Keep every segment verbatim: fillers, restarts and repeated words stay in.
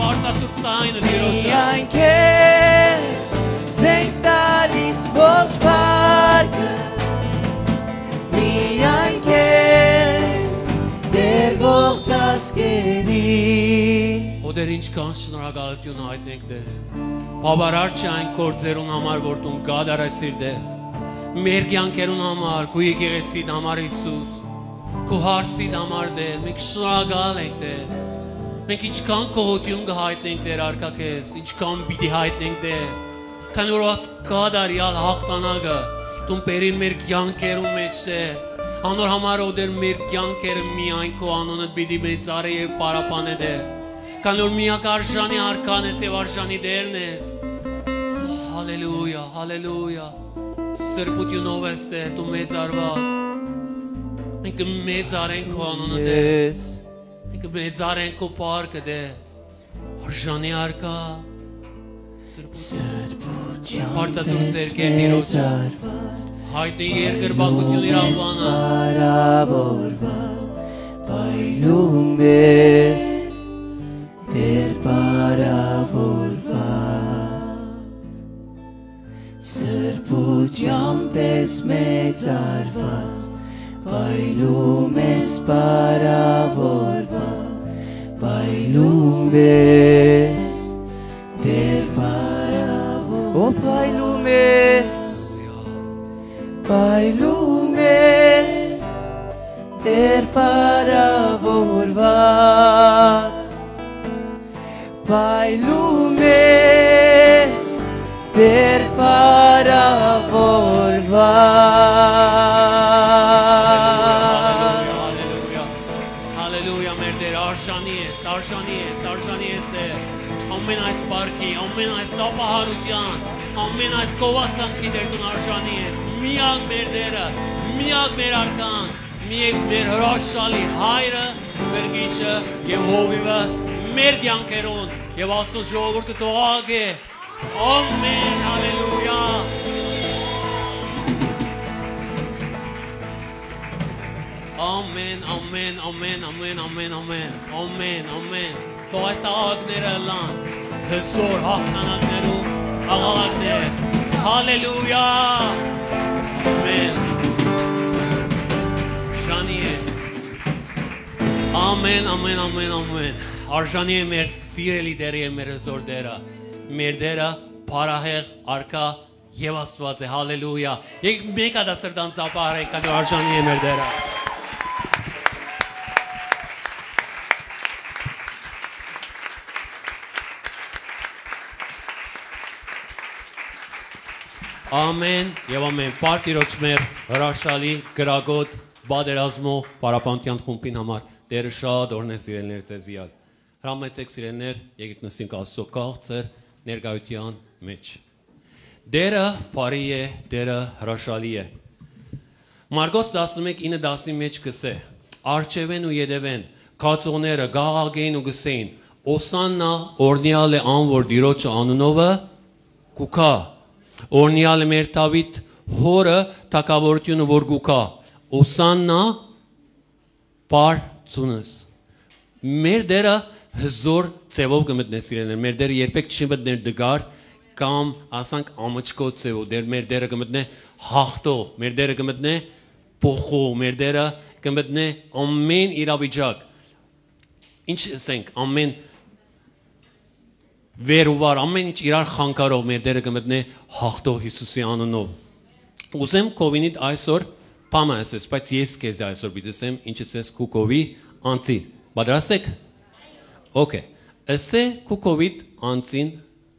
Բարձրացուր ձայնը Տիրոջը։ Միայն քեզ ենք տալիս ողջ փառքը, միայն քեզ, Տէր ողջ ազգերին։ Օտեր, ինչքան շնորհակալութիւն հայտնենք, Տէր։ Բավարար չէ այն գործերուն համար, որ դուն կատարեցիր, Տէր։ Մեր կեանքերուն համար, քու եկեղեցիդ համար, Յիսուս, քու հարսիդ համար, Տէր, մենք շնորհակալ ենք, Տէր։ Մենք ինչքան գոհութիւն կը հայտնենք, Տէր, առկայ քեզ, ինչքան պիտի հայտնենք, Տէր, քանի որ աս կատարեալ յաղթանակը դուն բերիր մեր կեանքերուն մէջ, Տէր։ Անոր համար, Օտեր, մեր կեանքերը միայն քու անունդ պիտի մեծարէ եւ պարապանէ, Տէր, քանի որ միակ արժանի արքան ես եւ արժանի Տէրն ես։ Հալելույա, հալելույա։ Սրբութիւնով ես, Տէր, դու մեծարուած։ Մենք կը մեծարենք քո անունը, Տէր։ Մենք կը մեծարենք քո փառքը, Տէր։ Արժանի արքա, Սրբութիւն։ Սրբութեան Բարձրացուր ձեր կերտիրոջը։ Հայտնի երկրպագութիւն իր անուանը։ Պայլում ես, Տէր, պարաւորուած։ Սրբութեան պէս մեծարուած, պայլում ես պարաւորուած, պայլում ես, Տէր պարաւոր-, Ո պայլում ես, պայլում ես, Տէր պարաւորուած։ Պայլում ես, Տէր պարաւորուած։ Հալելույա, հալելույա, մեր Տէր, արժանի ես, արժանի ես, արժանի ես, Տէր։ Ամեն այս պարգի, ամեն այս ծափահարութեան, ամեն այս գովասանքի, Տէր, դուն արժանի ես։ Միակ մեր Տէրը, միակ մեր արքան, միակ մեր հրաշալի հայրը, Փրկիչը եւ հովիւը մեր կեանքերուն, եւ Աստծո ժողովուրդը թող աղաչէ։ Ամեն, հալելույա։ Ամեն, ամեն, ամեն, ամեն, ամեն, ամեն, ամեն, ամեն։ Թող այս աղաղակները ըլլան հզօր յաղթանակներու աղաղակներ։ Հալելույա։ Ամեն։ Արժանի է։ Ամեն, ամեն, ամեն, ամեն։ Արժանի է մեր սիրելի Տէրը եւ մեր հզօր Տէրը։ Մեր Տէրը փառահեղ արքայ եւ Աստուած է։ Հալելույա։ Եկեք մեկ հատ սրտան ծափահարենք, քանի որ արժանի է մեր Տէրը։ Ամեն եւ ամեն։ Փառք Տիրոջ մեր հրաշալի, կրակոտ, պատերազմով պարապանության խումբին համար Տէրը շատ օրհնէ, սիրելիներ, ձեզի ալ։ Հրամայեցէք, սիրելիներ, եկեք նստենք Աստծո քաղցր ներկայության մեջ։ Տէրը բարի է, Տէրը հրաշալի է։ Մարկոս տասնմեկ ինը տասին մեջ կ'ըսէ. «Առջեւէն ու ետեւէն գացողները կ'աղաղակէին ու կ'ըսէին. "Օսաննա, օրհնեալ է ան, որ Տիրոջը անունովը կու գայ։ Օրհնեալ է մեր Դաւիթ հօրը թագաւորութիւնը, որ կու գայ։ Օսաննա, բարձունս"»։ Մեր Տէրը հզօր ձեւով կը մտնէ, սիրելիներ։ Մեր Տէրը երբեք չի մտներ տկար կամ, ասանք, ամաչկոտ ձեւով։ Դեր մեր Տէրը կը մտնէ հաղթող, մեր Տէրը կը մտնէ փոխող, մեր Տէրը կը մտնէ ամեն իրավիճակ։ Ինչ ասենք, ամեն վեր ու վար, ամեն ինչ իրար խանգարող մեր Տէրը կը մտնէ հաղթող Յիսուսի անունով։ Ուզեմ քովինիդ այսօր բան մը ասես, բայց ես քեզի այսօր պիտի ասեմ, ինչ ասես քու քովի անձին։ Պատրաստ եք։ Okay։ Ասէ քու քովիդ անձին.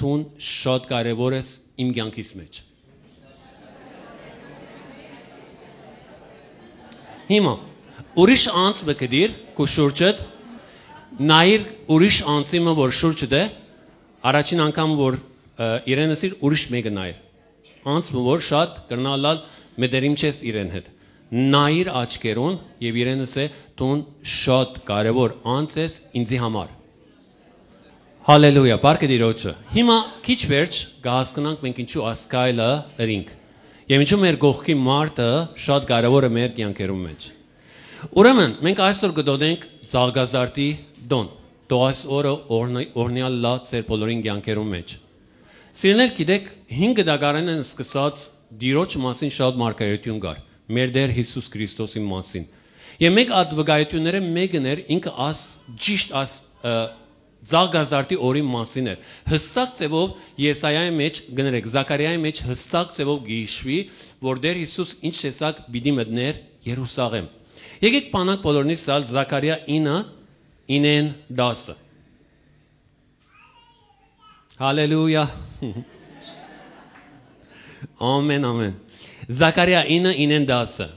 "Դուն շատ կարեւոր ես իմ կեանքիս մեջ"։ Հիմա, ուրիշ անձ մը գտիր քու շուրջդ, նայիր ուրիշ անձի մը, որ շուրջդ է, առաջին անգամ, որ, ը, իրեն ըսիր, ուրիշ մեկը նայիր։ Անձ մը, որ շատ կրնա ըլլալ մտերիմ չես իրեն հետ։ Նայիր աչքերուն եւ իրեն ըսէ. "Դուն շատ կարեւոր անձ ես ինձի համար"։ Հալելույա, փառք է Տիրոջը։ Հիմա քիչ վերջ կը հասկնանք մենք ինչու այս քայլը ըրինք։ Եւ ինչու մեր կողքի մարդը շատ կարեւոր է մեր կեանքերուն մեջ։ Ուրեմն, մենք այսօր կը դօնենք Ծաղկազարդի տօն։ Թող այս օրը օրհնի-, օրհնեալ լա ձեր բոլորին կեանքերուն մէջ։ Սիրելիներ, գիտեք, հին կտակարանէն սկսած Տիրոջ մասին շատ մարգարեութիւն կար, մեր Տէր Յիսուս Քրիստոսի մասին։ Եւ մէկ այդ վկայութիւնները մէկն էր, ինքը աս, ճիշտ աս, ը, Ձաղ գազարտի օրին մասին էր։ Յստակ ձեւով Եսայայի մէջ, կներեք, Զաքարիայի մէջ յստակ ձեւով կը յիշուի, որ Տէր Յիսուս ինչ տեսակ պիտի մտնէր Երուսաղէմ։ Եկեք բանանք բոլորնիս ալ Զաքարիա ինը, ինեն տասը։ Հալելույա։ Ամեն, ամեն։ Զաքարիա ինը, ինեն տասը։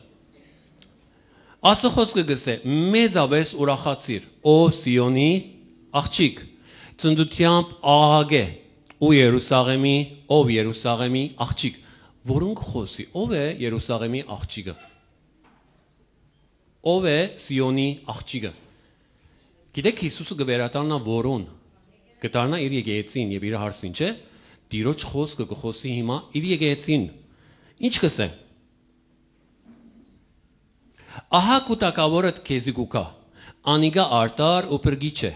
Աստուծոյ խօսքը կ'ըսէ. «Մեծապէս ուրախացիր, ով Սիոնի աղջիկ, ծննդութեամբ աղաղակէ, ու Երուսաղէմի, ով Երուսաղէմի աղջիկ»։ Որուն կը խօսի, ով է Երուսաղէմի աղջիկը, ով է Սիոնի աղջիկը։ Գիտեք, Յիսուսը կը վերադառնայ որուն, կը դառնայ իր եկեղեցին եւ իր հարսին, չէ՞։ Տիրոջ խօսքը կը խօսի հիմա իր եկեղեցին։ Ինչ կ'ըսէ։ «Ահա քու թագաւորդ քեզի կու գայ, անիկա արդար ու փրկիչ է,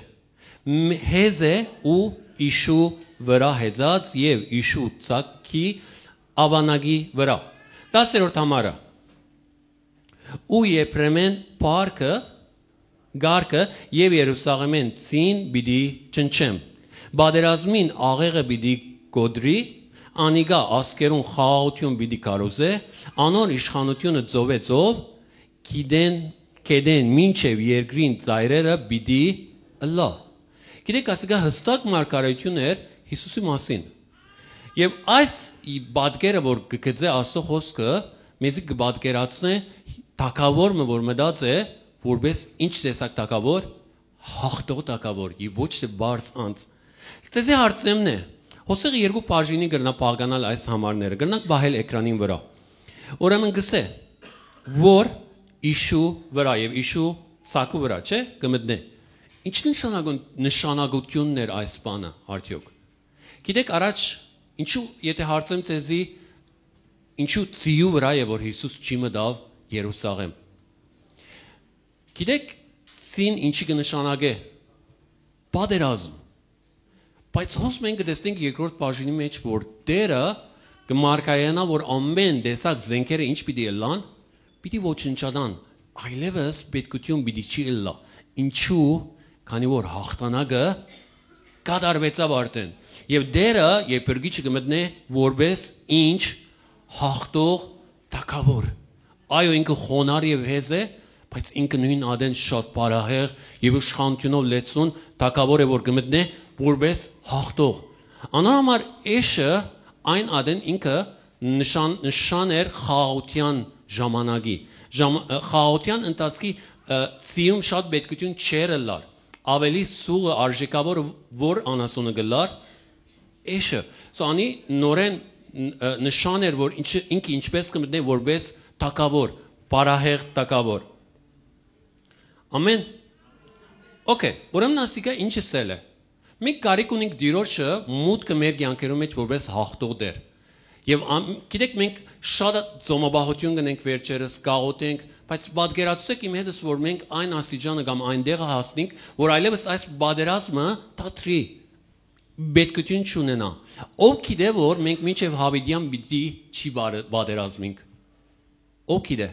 մ-, հեզ է ու իշու վրայ հեզած եւ իշու ցակի աւանակի վրայ»։ Տասերորդ համարը։ «Ու Եփրեմէն փառքը, կարգը եւ Երուսաղէմէն ծին պիտի ճնչեմ։ Պատերազմին աղեղը պիտի կոտրի, անիկա ազգերուն խաղաղութիւն պիտի քարոզէ, անոր իշխանութիւնը ծովէ ծով, գետէն, գետէն մինչեւ երկրին ծայրերը պիտի ըլլայ»։ Գիտեք, ասիկա յստակ մարգարէութիւն էր Յիսուսի մասին։ Եւ այս ի-, պատկերը, որ կը գծէ Աստուծոյ խօսքը, մեզի կը պատկերացնէ թագաւոր մը, որ մտած է, որպես ինչ տեսակ թագաւոր, հաղթող թագաւոր, եւ ոչ թէ պարզ անձ։ Ձեզի հարցնեմն է, հոսեղը երկու բաժինի կրնայ բաղկանալ այս համարները, կրնանք պահել էկրանին վրայ։ Ուրեմն կ'ըսէ, որ իշու վրայ եւ իշու ցակու վրայ, չէ՞, կը մտնէ։ Ինչ նշանակուն-, նշանակութիւնն էր այս բանը, արդեօք։ Գիտեք, առաջ, ինչու, եթե հարցեմ ձեզի, ինչու ծիու վրայ է, որ Յիսուս չի մտաւ Երուսաղէմ։ Գիտեք, ծին ինչի կը նշանակէ։ Պատերազմ։ Բայց հոս մենք կը տեսնենք երկրորդ բաժինի մէջ, որ Տէրը կը մարգարեանայ, որ ամեն տեսակ զէնքերը ինչ պիտի ըլլան, պիտի ոչնչանան, այլեւս պետքութիւն պիտի չի ըլլայ։ Ինչու՞, քանի որ հաղթանակը կատարուեցաւ արդեն։ Եւ Տէրը, Փրկիչը կը մտնէ որպես ինչ, հաղթող թագաւոր։ Այո, ինքը խոնար եւ հեզ է, բայց ինքը նոյն ատեն շատ բարահեղ եւ իշխանութիւնով լեցուն թագաւոր է, որ կը մտնէ որպես հաղթող։ Անոր համար էշը այն ատեն ինքը նշան, նշան էր խաղաղութեան ժամանակի։ Ժամ-, ը, խաղաղութեան ընթացքի, ը, ծիում շատ պետքութիւն չէր ըլլար։ Աւելի սուղը, արժեքաւորը որ անասունը կ'ըլլար, էշը։ So անի նորեն ն-, ը, նշան էր, որ ինչ, ինքը ինչպես կը մտնէ որպես թագաւոր, բարահեղ թագաւոր։ Ամեն։ Okay, ուրեմն ասիկա ինչ ըսել է։ Մենք կարիք ունենք Տիրոջը մուտքը մեր կեանքերու մէջ որպես հաղթող Տէր։ Եւ ամ-, գիտեք, մենք շատ ծոմապահութիւն կ'ընենք վերջերս, կաղոթենք, բայց պատկերացուցեք իմ հետս, որ մենք այն աստիճանը կամ այն տեղը հասնենք, որ այլեւս այս պատերազմը դադրի, պետքութիւն չունենայ։ Ով գիտէ, որ մենք մինչեւ Յաւիտեան պիտի չի բարը-, պատերազմենք։ Ով գիտէ։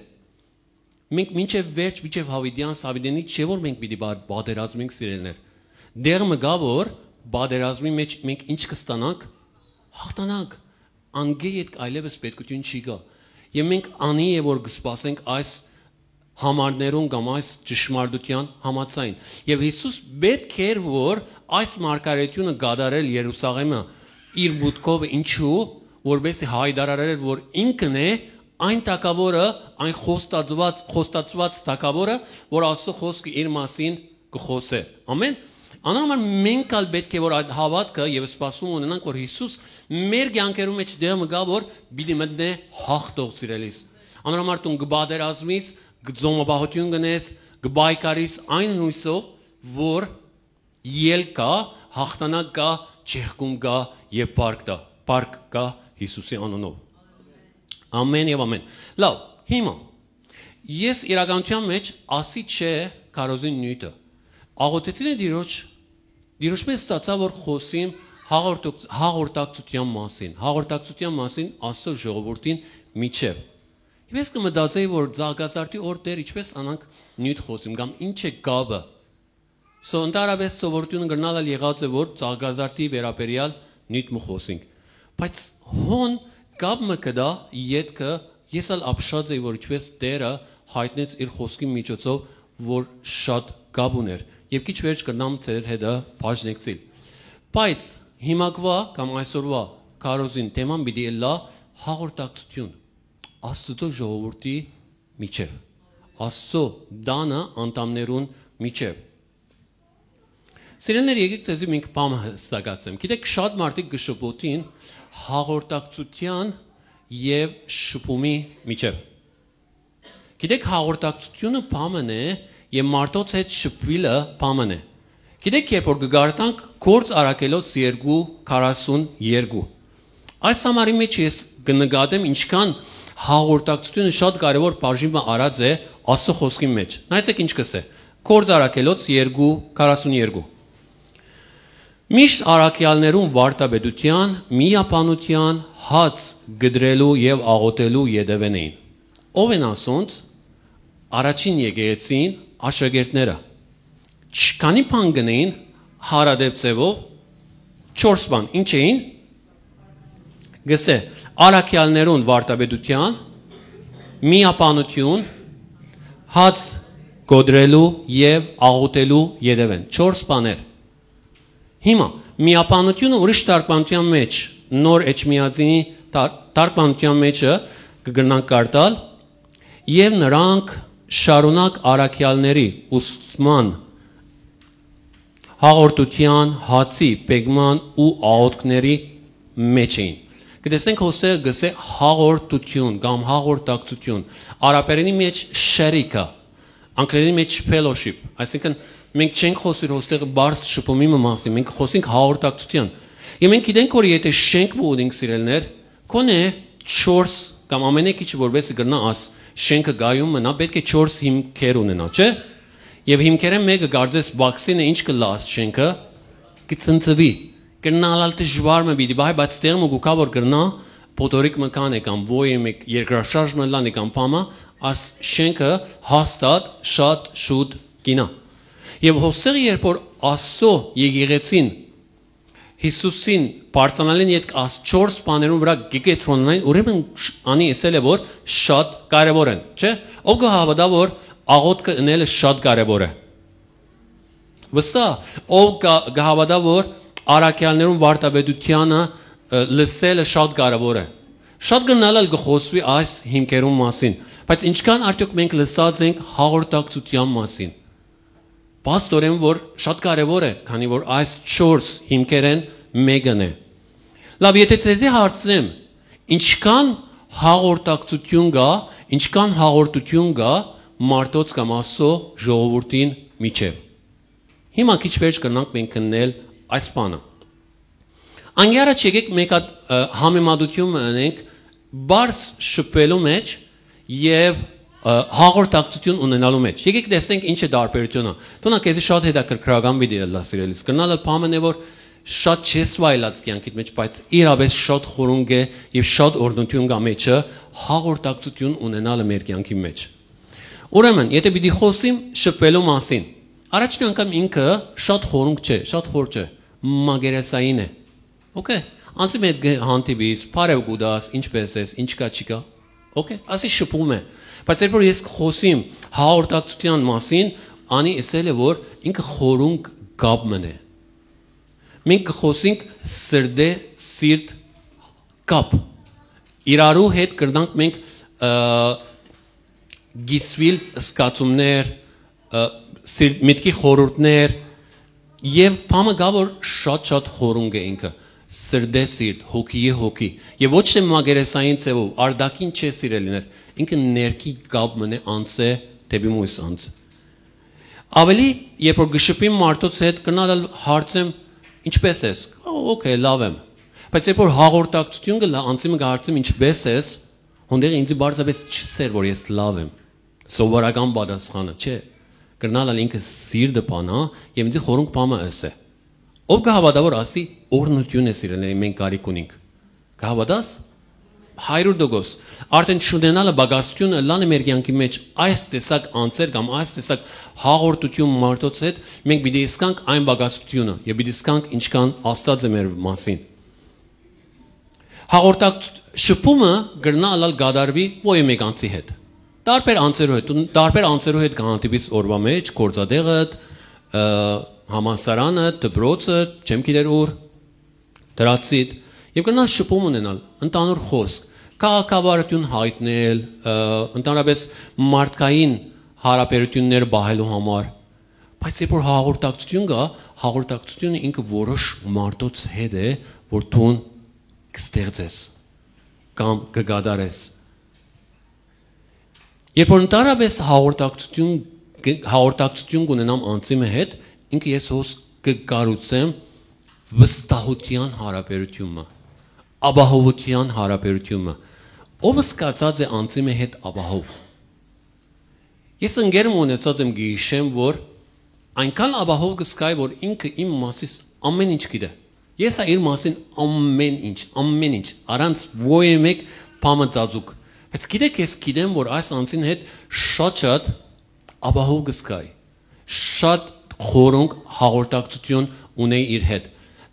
Մենք մինչեւ վերջ, մինչեւ Յաւիտեան, Սաւիտենի չէ, որ մենք պիտի բա-, պատերազմենք, սիրելիներ։ Դեղ մը կայ, որ պատերազմի մէջ մենք ինչ կստանանք, հաղթանանք։ Անկէ ետք այլեւս պետքութիւն չի գա։ Եւ մենք անի է, որ կսպասենք այս համարներուն կամ այս ճշմարտութեան համաձայն։ Եւ Յիսուս պէտք էր, որ այս մարգարէութիւնը կատարել Երուսաղէմը իր մուտքովը, ինչու, որպեսզի հայտարարեր, որ ինքն է այն թագաւորը, այն խոստացուած, խոստացուած թագաւորը, որ Աստուծոյ խօսքը իր մասին կը խօսէ։ Ամեն։ Անոր համար մենք ալ պէտք է, որ այդ հաւատքը եւ սպասում ունենանք, որ Յիսուս մեր կեանքերու մէջ դեղ մը գայ, որ պիտի մտնէ հաղթող, սիրելիս։ Անոր համար դուն կը պատերազմիս, կը ծոմապահութիւն կ'ընես, կը պայքարիս այն հույսով, որ ելք կայ, հաղթանակ կայ, ճեղքում կայ եւ փառք տայ, փառք կայ Յիսուսի անունով։ Ամեն եւ ամեն։ Լաւ, հիմա, ես իրականութեան մէջ ասի չէ քարոզին նիւթը։ Աղօթեցի՞ն է Տիրոջ, Դիրուշմէ ստացայ որ խօսիմ հաղորդակ-, հաղորդակցութեան մասին, հաղորդակցութեան մասին Աստծո ժողովուրդին միջեւ։ Ես կը մտածէի որ Ծաղկազարդի օր դեռ ինչպէս անանք նիւթ խօսիմ կամ ինչ է կապը։ So, ընդհանրապէս սովորութիւնը կրնալ ալ եղած է որ Ծաղկազարդի վերաբերեալ նիւթ մը խօսինք։ Բայց հոն կապ մը կտայ ետքը, ես ալ ապշած էի որ ինչպէս Տէրը յայտնեց իր խօսքի միջոցով որ շատ կապ ուներ, եւ քիչ վերջ կրնամ ձեր հետը բաժնեկցիլ։ Բայց հիմակվա կամ այսօրվա քարոզին թեման պիտի ըլլայ հաղորդակցութիւն Աստուծոյ ժողովուրդի միջեւ, Աստծո տանը անդամներուն միջեւ։ Սիրելիներ, եկեք ձեզի մինք բան հստակացեմ։ Գիտեք, շատ մարդիկ կը շփոթին հաղորդակցութեան եւ շփումի միջեւ։ Գիտեք, հաղորդակցութիւնը բան մը է եւ մարդոց հետ շփուիլը բան մը է։ Գիտեք, երբ որ կը կարդանք Գործ առաքելոց երկու քառասուն երկու, այս համարի մեջ ես կը նկատեմ ինչքան հաղորդակցութիւնը շատ կարեւոր բաժին մը առած է Աստծո խօսքի մեջ։ Նայեցեք ինչ կ'ըսէ Գործ առաքելոց երկու քառասուն երկու։ Միշտ առաքեալներուն վարդապետութեան, միաբանութեան, հաց կտրելու եւ աղօթելու ետեւէն էին։ Ո՞վ են ասոնց, առաջին եկեղեցին աշակերտները։ Չ-, քանի բան կ'ընէին հարատեւ ձեւով, չորս բան, ինչ էին, կ'ըսէ, առաքեալներուն վարդապետութեան, միաբանութիւն, հաց կտրելու եւ աղօթելու ետեւէն, չորս բաներ։ Հիմա, միաբանութիւնը ուրիշ թարգմանութեան մեջ, նոր Էջմիածինի թա-, թարգմանութեան մեջը կը կրնանք կարդալ, եւ նրանք շարունակ առաքեալների ուսուցման, հաղորդութեան, հացի, պեգման ու աղօթքների մեջ էին։ Կտեսնենք Հովսէ կ'ըսէ հաղորդութիւն կամ հաղորդակցութիւն։ Արաբերենի մեջ շերիքը, անգլերենի մեջ fellowship, այսինքն մենք չենք խօսիր հոստեղ բարս շփումի մը մասին, մենք խօսենք հաղորդակցութեան։ Եւ մենք գիտենք որ եթե շենք մը ունենք սիրելներ, քոնէ չորս կամ ամենէ քիչ որպեսզի կրնայ աս շենքը գայուն մնայ, պէտք է չորս հիմքեր ունենայ, չէ՞։ Եւ հիմքերէն մէկը կարծես բաքսին է, ինչ կ'ըլլայ աս շենքը, կը ցնցուի, կրնալ ալ դժուար մը պիտի, բայց, բայց տեղ մը կու գայ որ կրնայ փոթորիկ մը քան է կամ ոյ մէկ երկրաշարժ մը լան է կամ բան մը, աս շենքը հաստատ շատ շուտ կ'իյնայ։ Եւ հոսեղ երբ որ Աստծո եկեղեցին Յիսուսին բարձրանալին ետք աս չորս բաներուն վրայ կը կեդրոնանային, ուրեմն անի ըսել է որ շատ կարեւոր են, չէ՞։ Ով կը հաւատայ որ աղօթքը ընելը շատ կարեւոր է։ Վստահ, ով կը, կը հաւատայ որ առաքեալներուն վարդապետութեանը, ը, լսելը շատ կարեւոր է։ Շատ կրնալ ալ կը խօսուի այս հիմքերուն մասին, բայց ինչքան արդյոք մենք լսած ենք հաղորդակցութեան մասին։ Փաստօրէն որ շատ կարեւոր է, քանի որ այս չորս հիմքերէն մէկն է։ Լավ, եթե ձեզի հարցնեմ, ինչքան հաղորդակցություն կա, ինչքան հաղորդություն կա մարդոց կամ Աստծո ժողովուրդին միջեւ։ Հիմա քիչ վերջ կրնանք մենք քննել այս բանը։ Անկի առաջ եկեք մեկ հատ, ը, համեմատութիւն մը ընենք բարձ շփվելու մեջ եւ, ը, հաղորդակցություն ունենալու մեջ։ Եկեք տեսնենք ինչ է տարբերությունը։ Դունա քեզի շատ հետաքրքրական պիտի ըլլա, սիրելիս։ Կրնալ ալ բան մը որ շատ չես վայելած կյանքիդ մեջ, բայց իրապես շատ խորունկ է եւ շատ օրհնություն կա մեջը հաղորդակցություն ունենալը մեր կյանքի մեջ։ Ուրեմն, եթե պիտի խոսիմ շփվելու մասին, առաջին անգամ ինքը շատ խորունկ չէ, շատ խոր չէ, մակերեսային է։ Okay, անցի մէջ կը հանդիպիս, բարեւ կու տաս, ինչպէս ես, ինչ կա, չի կա։ Okay, ասի շփում է։ Բայց երբ որ ես կը խոսիմ հաղորդակցության մասին, անի ըսել է որ ինքը խորունկ կապ մն է։ Մենք կը խոսենք սրտե սիրտ կապ։ Իրարու հետ կրնանք մենք, ը, կիսուիլ զգացումներ, ը, սիրտ, միտքի խորհուրդներ, եւ բամը կա որ շատ-շատ խորունկ է ինքը, սրտե սիրտ, հոգիի հոգի, եւ ոչ թե մակերեսային ձևով, արտաքին չէ սիրելիներ, ինքը ներքի կապ մնե անձը դեպի մյուս անձ։ Ավելի, երբ որ գշպին մարդոց հետ կրնալ ալ հարցեմ, ինչպե՞ս ես։ Ա, okay, լավ եմ։ Բայց երբ որ հաղորդակցություն կլա, անձի մը կհարցեմ, ինչպե՞ս ես, հոնդեղ ինձի պարզապես չսեր որ ես լավ եմ։ Սովորական պատասխանը չէ։ Կրնալ ալ ինքը սիրտը բանա եւ ինձի խորունկ բամը ըսե։ Ով կը հաւատայ որ ասի օրհնութիւն է, սիրելիներ, մենք կարիք ունինք։ Կը հաւատա՞ս։ Հարիւր տոկոս։ Արդէն չունենալը պակասութիւնը ըլլալը մեր կեանքի մէջ, այս տեսակ անձեր կամ այս տեսակ հաղորդութիւն մարդոց հետ, մենք պիտի զգանք այն պակասութիւնը եւ պիտի զգանք ինչքան Աստուած է մեր մասին։ Հաղորդակց շփումը կրնայ ըլլալ կատարուի ոեւէ մէկ անձի հետ։ Տարբեր անձերու հետ, դուն տարբեր անձերու հետ կը հանդիպիս օրուայ մէջ, գործատեղդ, ը, համալսարանդ, դպրոցդ, չեմ գիտեր ուր, դրացիդ, եւ կրնաս շփում ունենալ, ընդհանուր խօսք, քաղաքավարութիւն յայտնել, ը, ընդհանրապէս մարդկային յարաբերութիւններ պահելու համար, բայց երբ որ հաղորդակցութիւն կայ, հաղորդակցութիւնը ինքը որոշ մարդոց հետ է, որ դուն կստեղծես կամ կկատարես։ Երբ որ ընդհանրապէս հաղորդակցութիւն, հաղորդակցութիւն կունենամ անձի մը հետ, ինքը ես հոս կը կառուցեմ վստահութեան յարաբերութիւնը, ապահովութեան յարաբերութիւնը։ Ո՞վ զգացած է անձի մը հետ ապահով։ Ես ընկեր մը ունեցած եմ, կը յիշեմ, որ այնքան ապահով կը զգայ, որ ինքը իմ մասիս ամէն ինչ գիտէ։ Ես ա իր մասին ամէն ինչ, ամէն ինչ, առանց ոեւէ մէկ բամը ծածուկ։ Բայց գիտեք, ես գիտեմ, որ այս անձին հետ շատ-շատ ապահով կը զգայ, շատ խորունկ հաղորդակցութիւն ունեի իր հետ։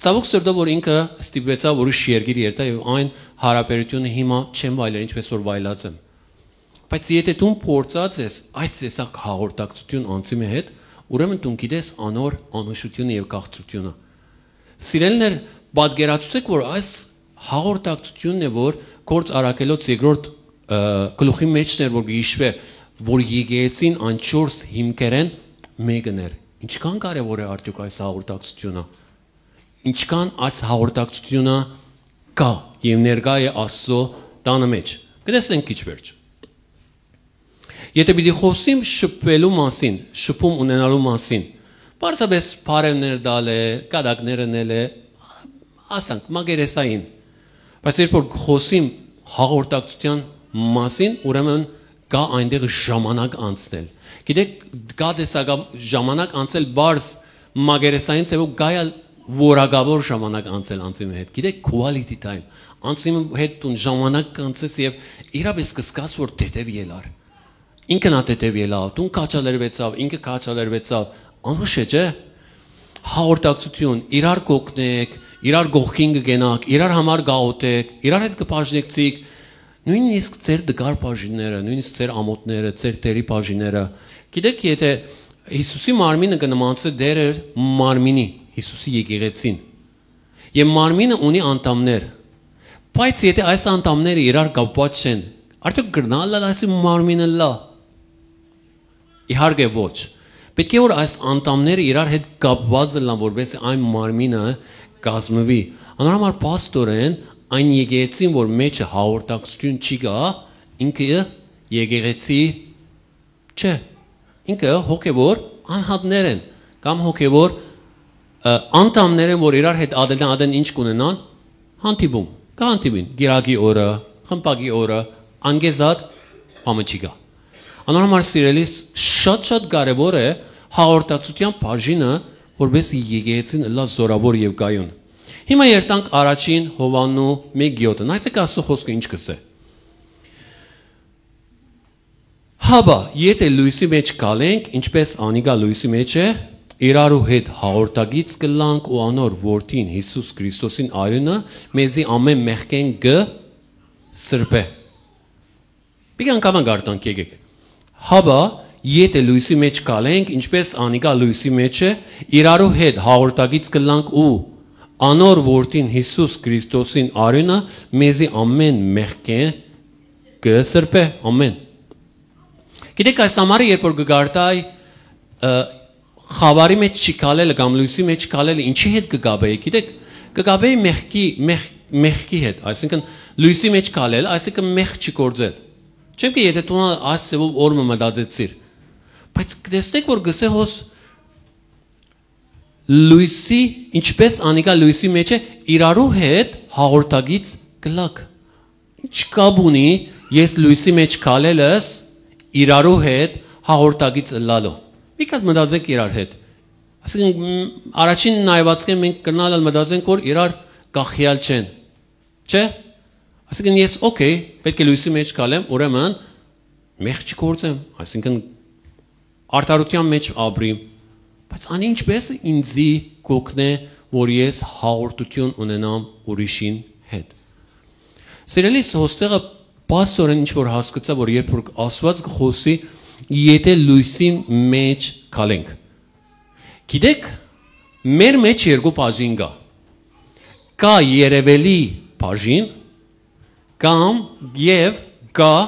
Ցաւոք սրտով, որ ինքը ստիպուեցաւ ուրիշ երկիր երթայ եւ այն յարաբերութիւնը հիմա չեմ վայելեր, ինչպես որ վայելած եմ։ Բայց եթէ դուն փորձած ես այս տեսակ հաղորդակցութիւն անձի մը հետ, ուրեմն դուն գիտես անոր անուշութիւնը եւ քաղցրութիւնը։ Սիրելիներ, պատկերացուցեք, որ այս հաղորդակցութիւնն է, որ Գործ առաքելոց երկրորդ, ը, գլուխի մէջն էր, որ կը յիշուէ, որ եկեղեցին անչորս հիմքերէն մէկն էր։ Ինչքան կարեւոր է արդեօք այս հաղորդակցութիւնը։ Ինչքան այս հաղորդակցութիւնը կայ եւ ներկայ է Աստուծոյ տանը մէջ։ Կտեսնենք քիչ վերջ։ Եթէ պիտի խօսիմ շփուելու մասին, շփում ունենալու մասին, պարզապէս բարեւներ տալը, կատակներ ընելը, ասանք, մակերեսային։ Բայց երբ որ խօսիմ հաղորդակցութեան մասին, ուրեմն կայ այնտեղ ժամանակ անցնել։ Գիտեք, կայ տեսակա ժամանակ անցնել պարզ մակերեսային ձևով, կայ ալ որակաւոր ժամանակ անցնել անձի մը հետ։ Գիտեք, quality time։ Անձի մը հետ դուն ժամանակ կանցես եւ իրապէս կսկաս, որ թեթեւ ելար։ Ինքն ա թեթեւ ելաւ, դուն քաջալերուեցաւ, ինքը քաջալերուեցաւ, անուշ է, չէ՞։ Հաղորդակցութիւն, իրար կօգնեք, իրար կողքին կգենաք, իրար համար կաղօթեք, իրար հետ կբաժնեկցիք, նոյնիսկ ձեր տկար բաժինները, նոյնիսկ ձեր ամօթները, ձեր դերի բաժինները։ Գիտեք, եթէ Յիսուսի մարմինը կը նմանցնէ դերը մարմինի, Յիսուսի եկեղեցին, եւ մարմինը ունի անդամներ, բայց եթէ այս անդամները իրար կապուած չեն, արդեօք կրնա՞ ըլլալ այսի մարմինը լա։ Իհարկե ոչ։ Պէտք է որ այս անդամները իրար հետ կապուած ըլլան, որպեսզի այն մարմինը կազմուի։ Անոր համար փաստօրէն այն եկեղեցին, որ մեջը հաղորդակցութիւն չի գա, ինքը եկեղեցի չէ, ինքը հոգեւոր անհատներ են, կամ հոգեւոր, ը, անդամներ են, որ իրար հետ ատենան ատեն ինչ կունենան, հանդիպում, կը հանդիպին, կիրակի օրը, խմբակի օրը, անկեզատ բամը չի գա։ Անոր համար, սիրելիս, շատ-շատ կարեւոր է հաղորդակցութեան բաժինը, որպեսզի եկեղեցին ըլլայ զօրաւոր եւ կայուն։ Հիմա երթանք առաջին Յովհաննու մէկ յոթը։ Նայեցեք, Աստուծոյ խօսքը ինչ կ'ըսէ։ Հապա, եթէ լոյսի մէջ քալենք, ինչպէս անիկա լոյսի մէջ է, իրարու հետ հաղորդակից կ'ըլլանք ու անոր Որդին Յիսուս Քրիստոսին արիւնը մեզի ամէն մեղքէն կը սրբէ։ Պիտի անգամ կ'արթանք, եկեք։ Հապա, եթէ լոյսի մէջ քալենք, ինչպէս անիկա լոյսի մէջ է, իրարու հետ հաղորդակից կ'ըլլանք ու անոր Որդին Յիսուս Քրիստոսին արիւնը մեզի ամէն մեղքէն կը սրբէ, ամէն։ Գիտեք, այս ամառը, երբ որ կը կարդայ, ը, խաւարի մեջ չի քալելը կամ լոյսի մեջ քալելը, ինչի հետ կը կապէի, գիտեք, կը կապէի մեղքի, մեղ-, մեղքի հետ, այսինքն լոյսի մեջ քալել, այսինքն մեղք չի գործել։ Չեմ կը, եթէ դու այս ձևով օր մը մտածեցիր, բայց կտեսնեք, որ գսե հոս լոյսի, ինչպես անիկա լոյսի մեջ է, իրարու հետ հաղորդակից կ'ըլլաք։ Ինչ կապ ունի ես լոյսի մեջ քալելս իրարու հետ հաղորդակից ըլլալու։ Մի քիչ մտածեք իրար հետ։ Այսինքն, մ, առաջին նայվածքէն մենք կրնալ ալ մտածենք, որ իրար կախեալ չեն։ Չէ՞։ Այսինքն, ես, օքեյ, պէտք է լոյսի մէջ գալեմ, ուրեմն մեղք չգործեմ, այսինքն, արդարութեան մէջ ապրիմ, բայց ան ինչպէս ինձի կօգնէ, որ ես հաղորդութիւն ունենամ ուրիշին հետ։ Սիրելիս, հոստեղը պաստորեն ինչ որ հասկացայ, որ երբ որ Աստուած կը խօսի, եթե լոյսի մէջ գալենք։ Գիտեք, մեր մէջ երկու բաժին կայ։ Կայ երեւելի բաժին, կամ եւ կայ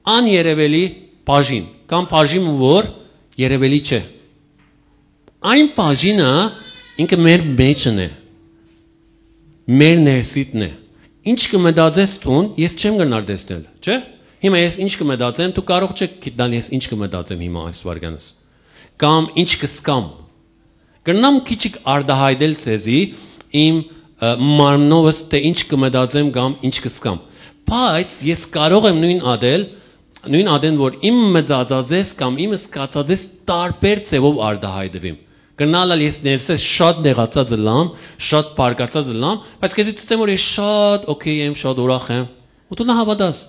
աներեւելի բաժին, կամ բաժին, որ երեւելի չէ։ Այն բաժինը ինքը մեր մէջն է, մեր ներսիտն է։ Ինչ կը մտածես դուն, ես չեմ կրնար տեսնել, չէ՞։ Հիմա ես ինչ կը մտածեմ, դու կարող չես գիտնալ ես ինչ կը մտածեմ հիմա այս վարքանս, կամ ինչ կը զգամ։ Կրնամ քիչիկ արտահայտել ձեզի իմ, ը, մարմնովս, թէ ինչ կը մտածեմ կամ ինչ կը զգամ, բայց ես կարող եմ նոյն ադել, նոյն ադեն, որ իմ մտածածես կամ իմ զգացածես տարբեր ձևով արտահայտուիմ։ Կրնալ ալ ես ներսես շատ նեղացած ըլլամ, շատ բարկացած ըլլամ, բայց քեզի ցցեմ, որ ես շատ օքեյ եմ, շատ ուրախ եմ, ու դու նահավատաս։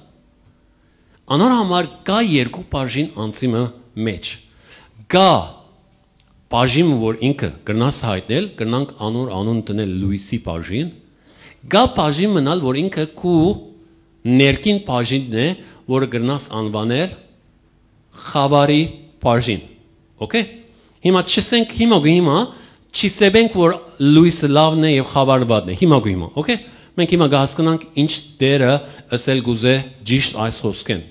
Անոր համար կայ երկու բաժին անձի մը մէջ։ Կայ բաժին, որ ինքը կրնաս յայտնել, կրնանք անոր անուն դնել լոյսի բաժին, կայ բաժին մնալ, որ ինքը քու ներքին բաժինն է, որը կրնաս անուանել խաւարի բաժին։ Օքեյ։ Հիմա չսենք, հիմա գու հիմա, չի սեպենք, որ լոյսը լավն է եւ խաւարը վատն է, հիմա գու հիմա, օքեյ։ Մենք հիմա կհասկնանք ինչ դերը ըսել կուզէ ճիշտ այս խօսքեն։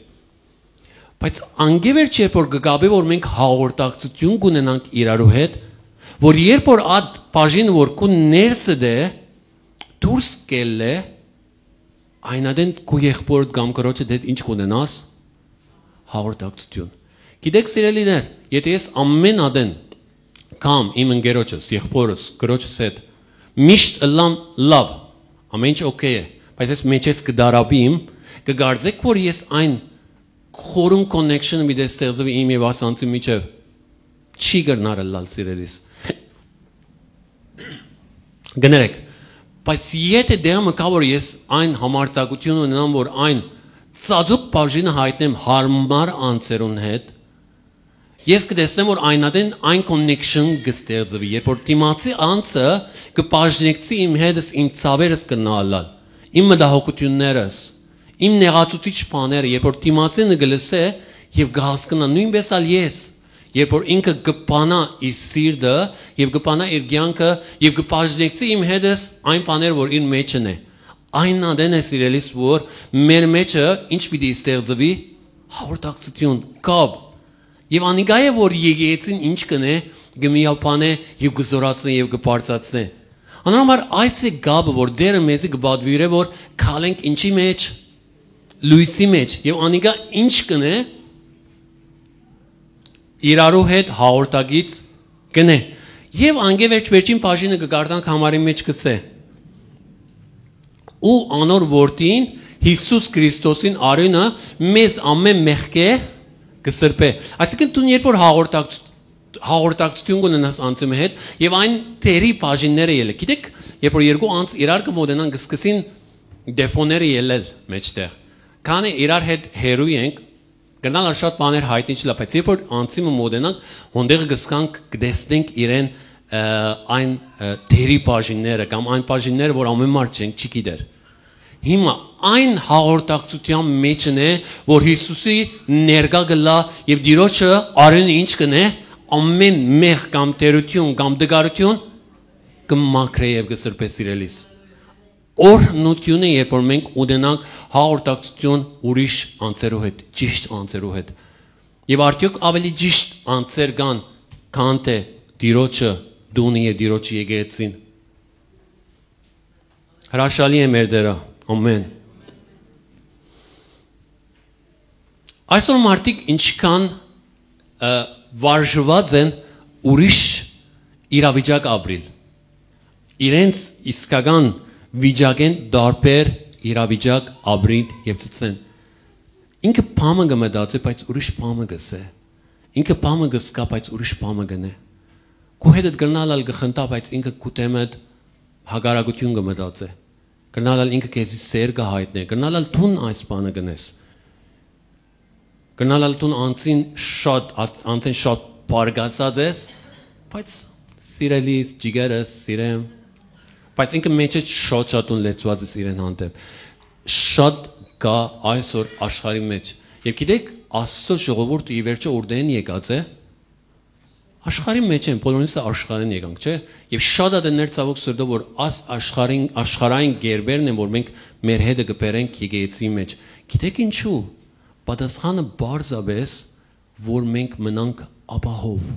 Բայց անկէ վերջ երբ որ կը գաբէ, որ մենք հաղորդակցութիւն կունենանք իրարու հետ, որ երբ որ այդ բաժինը, որ քու ներսդ է, դուրս կ'ելլէ, այն ադեն քու եղբորդ կամ կրոջդ հետ ինչ կունենաս, հաղորդակցութիւն։ Գիտեք, սիրելիներ, եթե ես ամեն ադեն կամ իմ ընկերոջս, եղբորս, կրոջս հետ միշտ ըլլամ լաւ, ամեն ինչ օքեյ է, բայց ես մեջես կը դարապիմ, կը կարծեք, որ ես այն խորուն connection-ը մի տեղ ստեղծուի իմ եւ ասանցի միջեւ, չի կրնար ըլլալ, սիրելիս։ Կներեք, բայց եթե դեր մը կա, որ ես այն համարձակությունը ունենամ, որ այն ծածուկ բաժինը յայտնեմ հարմար անձերուն հետ, ես կտեսնեմ, որ այն ադեն այն connection կը ստեղծվի, երբ որ դիմացի անձը կը բաժնեկցի իմ հետս, իմ ցաւերս կրնայ ըլլալ, իմ մտահոգութիւններս, իմ նեղացուցիչ բաները, երբ որ դիմացինը կը լսէ եւ կը հասկնայ, նոյնպէս ալ ես, երբ որ ինքը կը բանայ իր սիրտը եւ կը բանայ իր կեանքը եւ կը բաժնեկցի իմ հետս այն բաները, որ իր մեջն է, այն ադեն է, սիրելիս, որ մեր մեջը ինչ պիտի ստեղծվի, հաղորդակցութիւն, կապ։ Եւ անիկա է, որ եկեղեցին ինչ կ'ընէ, կը միաբանէ եւ կը զօրացնէ եւ կը բարձրացնէ։ Անոր համար այս է կապը, որ Տէրը մեզի կը պատուիրէ, որ քալենք ինչի մեջ, լոյսի մեջ, եւ անիկա ինչ կ'ընէ, իրարու հետ հաղորդակից կ'ընէ։ Եւ անկէ վերջ վերջին բաժինը կը կարդանք, համարի մեջ կ'ըսէ. "Ու անոր որդին, Յիսուս Քրիստոսին արիւնը մեզ ամեն մեղքէ կը սրբէ"։ Այսինքն, դուն երբ որ հաղորդակց-, հաղորդակցութիւն կունենաս անձի մը հետ, եւ այն Տէրի բաժինները ելը, գիտեք, երբ որ երկու անձ իրար կը մոտենան, կը սկսին դեֆոները ելել մեջտեղ, քանի իրար հետ հեռու ենք, կրնան ալ շատ բաներ յայտնի չլա, բայց երբ որ անձի մը մոտենանք, հոնդեղը կը զգանք, կը տեսնենք իրեն, ը, այն, ը, Տէրի բաժինները կամ այն բաժինները, որ ամեն մարդ չենք, չի գիտեր։ Հիմա այն հաղորդակցութեան մեջն է, որ Յիսուսի ներկայ կ'ըլլայ եւ Տիրոջը արիւնը ինչ կ'ընէ, ամեն մեղք կամ թերություն կամ տկարութիւն կը մաքրէ եւ կը սրբէ, սիրելիս։ Օրհնութիւնը, երբ որ մենք ունենանք հաղորդակցութիւն ուրիշ անձերու հետ, ճիշտ անձերու հետ։ Եւ արդեօք աւելի ճիշտ անձեր կան, քան թէ Տիրոջը տունը եւ Տիրոջը եկեղեցին։ Հրաշալի է մեր Տերը։ Ամեն։ Այսօր մարդիկ ինչքան, ը, վարժուած են ուրիշ իրավիճակ ապրիլ, իրենց իսկական վիճակեն տարբեր իրավիճակ ապրին եւ ծծեն։ Ինքը բամը կը մտածէ, բայց ուրիշ բամը կ'ըսէ։ Ինքը բամը կ'ըսկայ, բայց ուրիշ բամը կ'ընէ։ Քու հետդ կրնալ ալ կը խնդայ, բայց ինքը քու դեմդ հակառակութիւն կը մտածէ։ Կրնալ ալ ինքը քեզի սեր կը յայտնէ, կրնալ ալ դուն այս բանը կ'ընես։ Կրնալ ալ դուն անձին շատ, ած-, անձին շատ բարկացած ես, բայց սիրելիս, ջիգերս, սիրեմ, բայց ինքը մէջը շատ շատ դուն լեցուած ես իրեն հանդէպ։ Շատ կայ այսօր աշխարհի մէջ։ Եւ գիտեք, Աստծո ժողովուրդը ի վերջոյ ուրդէն եկած է, աշխարհի մէջ են, բոլորինս ա աշխարհէն եկանք, չէ՞։ Եւ շատ ատեններ, ցաւոք սրտով, որ աս աշխարհին, աշխարհային գերբերն են, որ մենք մեր հետը կը բերենք եկեղեցիի մէջ։ Գիտեք ինչու՞։ Պատասխանը պարզապէս, որ մենք մնանք ապահով։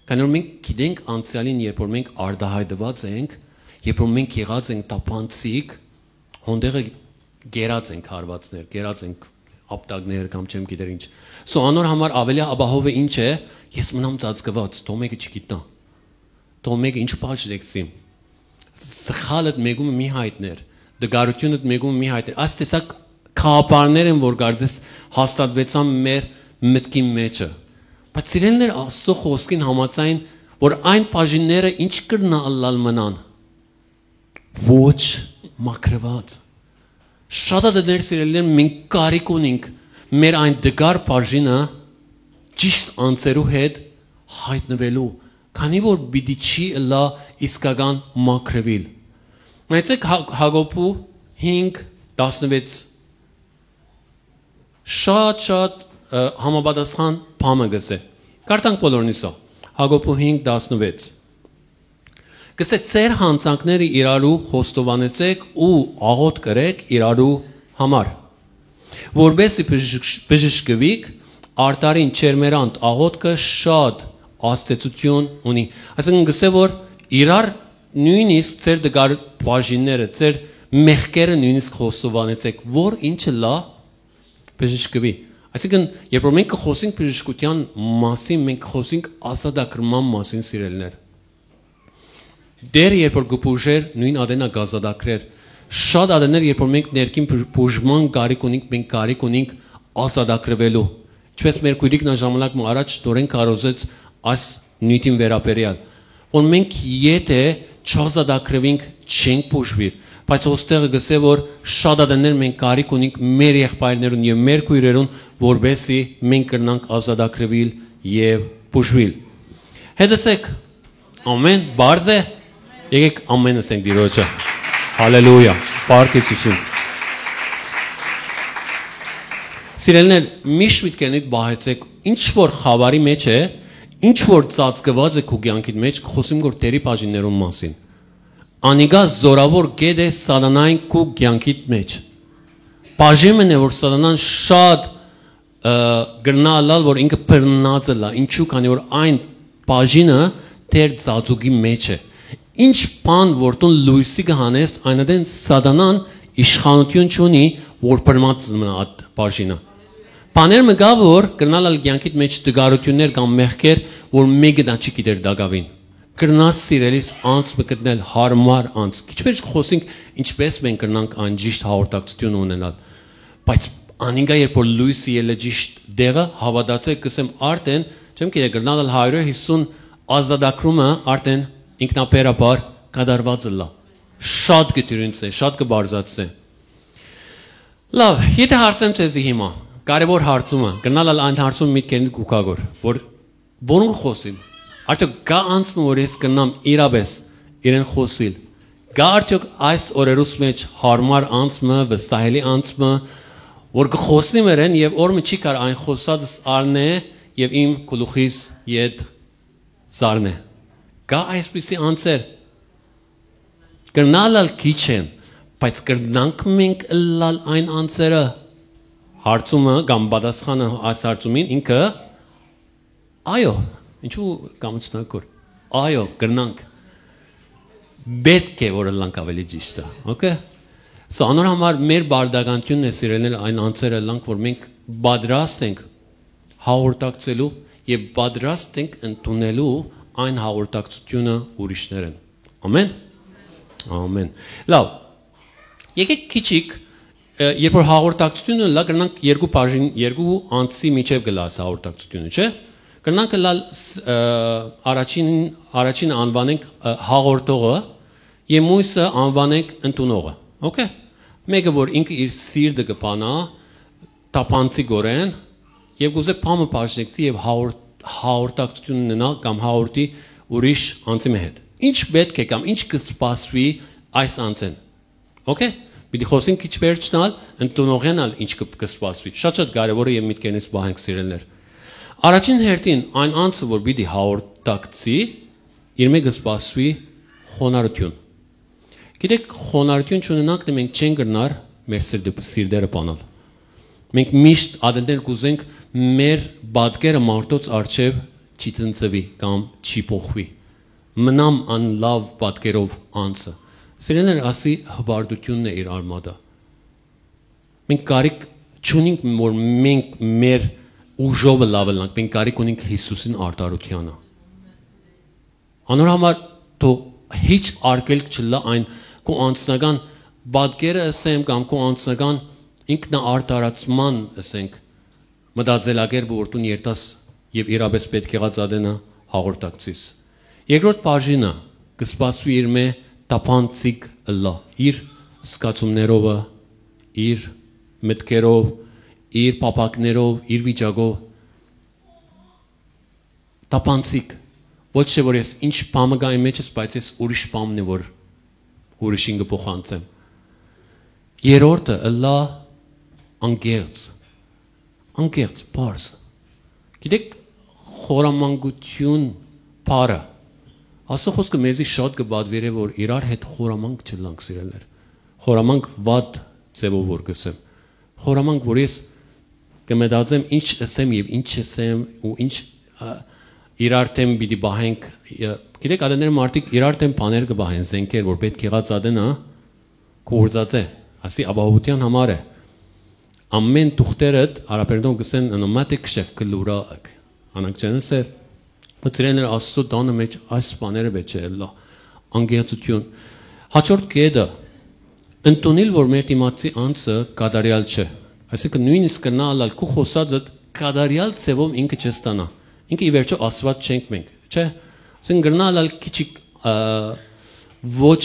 Քանի որ մենք գիտենք անցեալին, երբ որ մենք արտահայտուած ենք, երբ որ մենք եղած ենք տապանցիկ, հոնդեղը կերած ենք հարվածներ, կերած ենք ապտակներ կամ չեմ գիտեր ինչ։ So անոր համար ավելի ապահովը ինչ է, ես մնամ ծածկված, թող մեկը չգիտնայ, թող մեկը ինչ պաշտեցիմ, սխալդ մեկումը մի հայտներ, դգարությունդ մեկումը մի հայտներ, այս տեսակ գաղափարներ են, որ կարծես հաստատուեցան մեր մտքին մեջը։ Բայց սիրելիներ, Աստծո խոսքին համաձայն, որ այն բաժինները ինչ կրնա ըլլալ մնան, ոչ մաքրուած։ Շատ ատեներ, սիրելիներ, մենք կարիք ունենք մեր այն դգար բաժինը ճիշտ անձերու հետ հայտնուելու, քանի որ պիտի չի ըլլայ իսկական մաքրուիլ։ Նայեցեք Հա-, Հակոբու հինգ տասնվեց, շատ-շատ, ը, համապատասխան բան մը կ'ըսէ։ Կարդանք բոլորնիսով։ Հակոբու հինգ տասնվեց։ Կ'ըսէ. «Ձեր յանցանքները իրարու խոստովանեցէք ու աղօթք ըրէք իրարու համար, որպեսզի բժշ-, բժշկուիք, արդարին ջերմերանդ աղօթքը շատ ազդեցութիւն ունի»։ Այսինքն, կ'ըսէ, որ իրար նոյնիսկ ձեր դգար բաժինները, ձեր մեղքերը նոյնիսկ խոստովանեցէք, որ ինչը լա բժշկուի։ Այսինքն, երբ որ մենք կը խոսենք բժշկութեան մասին, մենք կը խոսենք ազատագրման մասին, սիրելիներ։ Դեր երբ որ կը բուժէր, նոյն ատենը կ'ազատագրէր։ Շատ ատեներ, երբ որ մենք ներքին բուժ-, բուժման կարիք ունենք, մենք կարիք ունենք ազատագրուելու։ Ինչպես մեր քոյրիկն ա ժամանակ մը առաջ նորեն քարոզեց այս նիւթին վերաբերեալ, որ մենք եթէ չազատագրուինք, չենք բուժուիր, բայց ոստեղը կ'ըսէ, որ շատ ատեներ մենք կարիք ունենք մեր եղբայրներուն եւ մեր քոյրերուն, որպեսզի մենք կրնանք ազատագրուիլ եւ բուժուիլ։ Հետսեք, ամեն պարզ է, եկեք ամեն ասենք Տիրոջը։ Հալելույա, Պարք Յիսուսին։ Սիրելիներ, միշտ միտքերնիդ պահեցեք, ինչ որ խաւարի մեջ է, ինչ որ ծածկված է քու կեանքիդ մեջ, կը խօսիմ որ Տէրի բաժիններուն մասին։ Անիկա զորաւոր կետ է սատանային քու կեանքիդ մեջ։ Բաժինն է, որ սատանան շատ, ը, կրնայ ըլլալ, որ ինքը բռնած ըլլայ, ինչու, քանի որ այն բաժինը Տէր ծածուկի մեջ է։ Ինչ բան որ դուն լոյսի կը հանես, այն ատեն սատանան իշխանութիւն չունի, որ բռնած մնայ այդ բաժինը։ Բաներ մը կայ, որ կրնալ ալ կեանքիդ մեջ տկարութիւններ կամ մեղքեր, որ մէկը դա չի գիտեր տակաւին։ Կրնաս, սիրելիս, անձ մը գտնել, հարմար անձ։ Քիչ մէջ կը խօսենք ինչպես մենք կրնանք այն ճիշտ հաղորդակցությունը ունենալ։ Բայց անիկա երբ որ լոյսը ելլէ ճիշտ դեղը, հաւատացէք, կ'ըսեմ, արդեն, չեմ գիտեր, կրնալ ալ հարիւր հիսուն ազատագրումը արդեն ինքնաբերաբար կատարուած ըլլայ։ Շատ կը դիւրինցնէ, շատ կը պարզացնէ։ Լավ, եթէ հարցեմ ձեզի հիմա, կարեւոր հարցումը, կրնալ ալ այն հարցումը միտքերնիդ կու գայ գոր, որ որուն խօսիմ։ Արդյոք կայ անձ մը, որ ես կրնամ իրապէս իրեն խօսիլ։ Կայ արդյոք այս օրերուս մեջ հարմար անձ մը, վստահելի անձ մը, որ կը խօսնի մերեն եւ օր մը չի կար այն խօսածս առնէ եւ իմ գլուխիս յետ զարնէ։ Կայ այսպիսի անձեր։ Կրնալ ալ քիչ են, բայց կրնանք մենք ըլլալ այն անձերը։ Հարցումը կամ պատասխանը այս հարցումին ինքը այո, ինչու կամեցնանք որ։ Այո, կրնանք։ Պետք է որ ըլլանք ավելի ճիշտը, okay։ So անոր համար մեր բարդականությունն է, սիրելիներ, այն անձերը ըլլանք, որ մենք պատրաստ ենք հաղորդակցելու եւ պատրաստ ենք ընդունելու այն հաղորդակցությունը ուրիշներեն։ Ամեն։ Ամեն։ Լավ, եկեք քիչիկ, ը, երբ որ հաղորդակցությունը լա, կրնանք երկու բաժին, երկու անձի միջև կլա այս հաղորդակցությունը, չէ՞։ Կրնանք ըլլալ ս-, ը, առաջին, առաջինը անուանենք, ը, հաղորդողը, եւ մոյսը անուանենք ընդունողը։ Okay։ Մեկը, որ ինքը իր սիրտը կը բանայ, թափանցիկորեն, եւ կուզէ բամը բաժնեկցի եւ հաղորդ-, հաղորդակցություն ունենալ կամ հաղորդի ուրիշ անձի մը հետ։ Ինչ պէտք է կամ ինչ կը սպասուի այս անձէն։ Okay։ Պիտի խոսենք քիչ վերջնալ, ընդունողէն ալ ինչ կը, կը սպասուի։ Շատ-շատ կարեւոր է եւ միտքերնից պահենք, սիրելիներ։ Առաջին հերթին այն անձը, որ պիտի հաղորդակցի, իր մէ կը սպասուի խոնարհութիւն։ Գիտեք, խոնարհութիւն չունենանք, մենք չեն կրնար մեր սիրտը, սիրտերը բանալ։ Մենք միշտ ադենտներ կուզենք մեր պատկերը մարդոց առջեւ չի ծնծվի կամ չի փոխուի։ Մնամ ան լաւ պատկերով անձը։ Սիրելիներ, ասի հպարտութիւնն է իր արմատը։ Մենք կարիք չունենք, որ մենք մեր ուժովը լաւ ըլլանք, մենք կարիք ունենք Յիսուսին արդարութեանը։ Անոր համար թող հիչ արգելք չլա այն քո անձնական պատկերը ըսեմ կամ քո անձնական ինքնաարդարացման, ըսենք, մտածելակերպը, որ դուն երթաս եւ իրապէս պէտք եղած ատենը հաղորդակցիս։ Երկրորդ բաժինը կը սպասուի իր մէ թափանցիկ ըլլայ, իր զգացումներովը, իր մտքերով, իր փափաքներով, իր վիճակով։ Թափանցիկ։ Ոչ թե որ ես ինչ բան մը կայ մէջս, բայց ես ուրիշ բանն է, որ ուրիշին կը փոխանցեմ։ Երրորդը ըլլայ անկեղծ։ Անկեղծ, պարզ։ Գիտեք, խորամանկութիւն բառը, Աստուծոյ խօսքը մեզի շատ կը պատուիրէ, որ իրար հետ խորամանկ չըլլանք, սիրելիներ։ Խորամանկ վատ ձևով որ կ'ըսեմ։ Խորամանկ, որ ես կը մտածեմ, ինչ ըսեմ եւ ինչ չըսեմ ու ինչ, ա, իրար դէմ պիտի պահենք, ը, գիտեք, ատենները մարդիկ իրար դէմ բաներ կը պահեն, զենքեր, որ պէտք եղած ատենը կորզած է, ասի ապահովութեան համար է։ Ամեն թուղթերդ, արաբերդով կ'ըսեն, «Ան մատը քշեվ կլուրա», անանք չեն ըսեր։ Սիրելիներ, Աստուծոյ տանը մէջ այս բաները պէտք չէ ըլլայ, անկեղծութիւն։ Հաջորդ կետը, ընդունիլ, որ մեր դիմացի անձը կատարեալ չէ։ Այսինքն, նոյնիսկ կրնայ ըլլալ քու խօսածդ կատարեալ ձևով ինքը չստանայ։ Ինքը, ի վերջոյ, Աստուած չենք մենք, չէ՞։ Այսինքն, կրնայ ըլլալ քիչիկ, ա, ոչ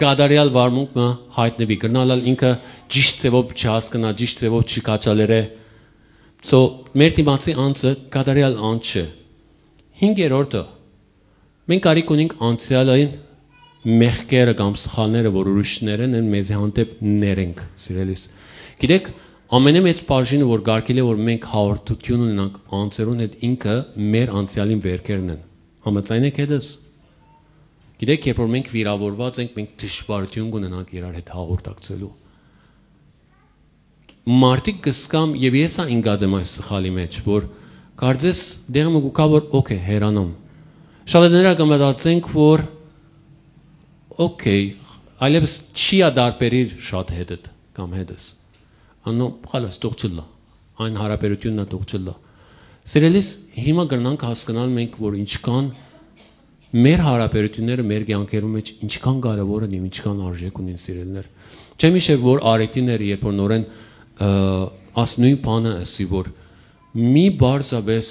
կատարեալ վարմունք մը յայտնուի, կրնայ ըլլալ ինքը ճիշդ ձևով չհասկնայ, ճիշտ ձևով չքաջալերէ։ So, մեր դիմացի անձը կատարեալ անձ չէ։ Հինգերորդը, մենք կարիք ունենք անցեալային մեղքերը կամ սխալները, որ ուրիշներէն են, մեզի հանդէպ ներենք, սիրելիս։ Գիտեք, ամենէ մեծ բաժինը, որ կարգիլ է, որ մենք հաղորդութիւն ունենանք անձերուն հետ, ինքը մեր անցեալին վէրքերն են։ Համաձայն եք հետս։ Գիտեք, երբ որ մենք վիրավորուած ենք, մենք դժուարութիւն կունենանք իրար հետ հաղորդակցելու։ Մարդիկ կ'ըսկան, եւ ես ա ինկած եմ այս սխալի մէջ, որ կարծես դեղը մը կու գայ, որ okay, հեռանամ։ Շատ ատեներա կը մտածենք, որ okay, այլեւս չի ա դարբերիր շատ հետդ կամ հետս։ Անոնք խալաս թող չլա, այն հարաբերութիւնն ա թող չլա։ Սիրելիս, հիմա կրնանք հասկնալ մենք, որ ինչքան մեր հարաբերութիւնները մեր կեանքերու մէջ ինչքան կարեւոր են եւ ինչքան արժէք ունին, սիրելիներ։ Չեմ իշեր որ արիտին էր, երբ որ նորեն, ը, աս նոյն բանը ըսի, որ մի պարզապէս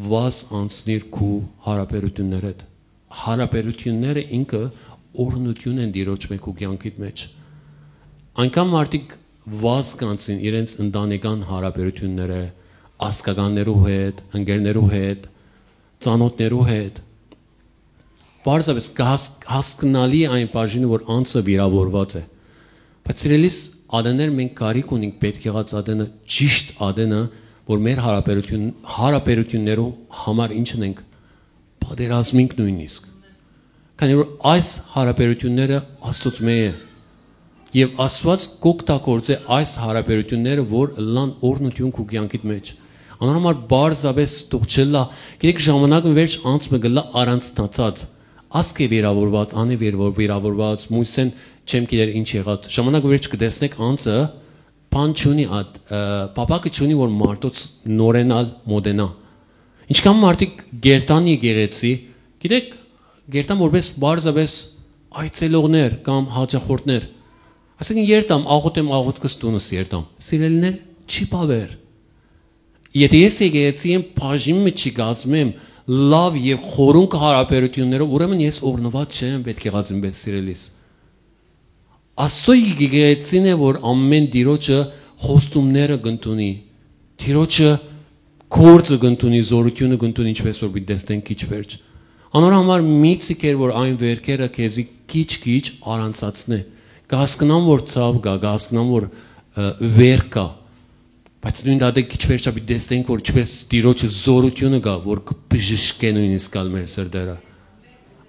վազ անցնիր քու հարաբերութիւններդ։ Հարաբերութիւնները ինքը օրհնութիւն են Տիրոջ մէ քու կեանքիդ մէջ։ Այնքան մարդիկ վազ կանցին իրենց ընտանեկան հարաբերութիւնները, ազգականներու հետ, ընկերներու հետ, ծանոթներու հետ։ Պարզապէս կը հաս-, հասկնալի է այն բաժինը, որ անձը վիրավորված է։ Բայց, սիրելիս, ատեներ մենք կարիք ունենք պէտք եղած ատենը, ճիշտ ատենը, որ մեր հարաբերութիւն-, հարաբերութիւններու համար ինչ ընենք, պատերազմինք նոյնիսկ։ Քանի որ այս հարաբերութիւնները Աստուծմէ է, եւ Աստուած կօգտագործէ այս հարաբերութիւնները, որ ըլլան օրհնութիւն քու կեանքիդ մէջ։ Անոր համար պարզապէս թող չըլլայ, գիտեք, ժամանակը վերջ անձ մը կ'ըլլայ առանձնացած։ Ասկէ վիրավորուած, անէ վիրվոր-, վիրավորուած, մոյսեն չեմ գիտեր ինչ եղած։ Ժամանակը վերջ կը տեսնեք անձը, բան չունի ատ, ը, փափաքը չունի, որ մարդոց նորենալ մոտենայ։ Ինչքան մարդիկ գերտան եկեղեցի, գիտեք, գերտան որպես պարզապէս այցելողներ կամ հաճախորդներ, այսինքն երթամ, աղոթեմ, աղոթքս տունս երթամ։ Սիրելիներ, չի բաւեր։ Եթէ ես եկեղեցի եմ, բաժին մը չի կազմեմ լաւ եւ խորունկ յարաբերութիւններով, ուրեմն ես օրնուած չեմ, պէտք եղածին պէս, սիրելիս։ Աստծո եկեղեցին է, որ ամեն Տիրոջը խոստումները կ'ընդունի, Տիրոջը գործը կ'ընդունի, զօրութիւնը կ'ընդունի, ինչպէս որ պիտի տեսնենք քիչ վերջ։ Անոր համար մի ձգեր, որ այն վերքերը քեզի քիչ-քիչ առանցացնէ։ Կ'հասկնամ, որ ցաւ կայ, կ'հասկնամ, որ, ը, վեր կայ, բայց նոյն դատը քիչ վերջապ պիտի տեսնենք, որ ինչպէս Տիրոջը զօրութիւնը կայ, որ կը բժշկէ նոյնիսկ ալ մեր սրտերը։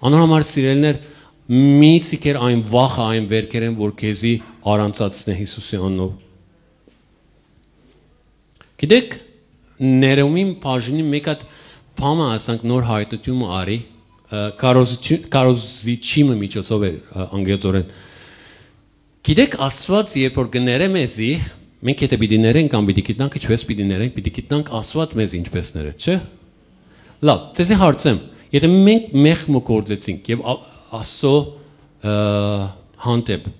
Անոր համար, սիրելիներ, մի ձգեր այն վախը, այն վերքերէն, որ քեզի առանցացնէ Յիսուսի անունով։ Գիտեք, ներումին բաժինի մէկ հատ բան մը, ասենք, նոր հայտնութիւն մը արի, ը, քարոզիչի, քարոզիչի մը միջոցով էր, ը, անգերձօրէն։ Գիտեք, Աստուած երբ որ կը ներէ մեզի, մենք եթէ պիտի ներենք կամ պիտի գիտնանք, ինչպէս պիտի ներենք, պիտի գիտնանք Աստուած մեզի ինչպէս ներեց, չէ՞։ Լաւ, ձեզի հարցեմ, եթէ մենք մեղք մը գործեցինք եւ Ա-, Աստծո, ը, հանդէպ,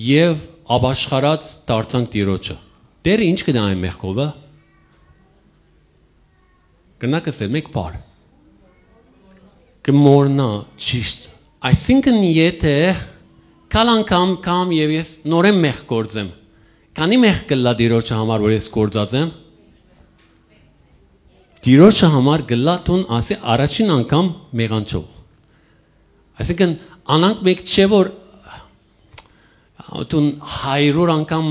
եւ ապաշխարած դարձանք Տիրոջը, Տէրը ի՞նչ կ'ընէ այն մեղքովը։ Կրնա՞ք ըսել մէկ բառ։ Կը մոռնայ, ճիշդ։ Այսինքն, եթէ քալ անգամ կամ եւ ես նորէն մեղք գործեմ, քանի՞ մեղք կ'ըլլայ Տիրոջը համար, որ ես գործած եմ։ Տիրոջը համար կ'ըլլայ, դուն ասի, առաջին անգամ մեղանչող։ Այսինքն, անանկ մէկ չէ, որ դուն հարիւր անգամ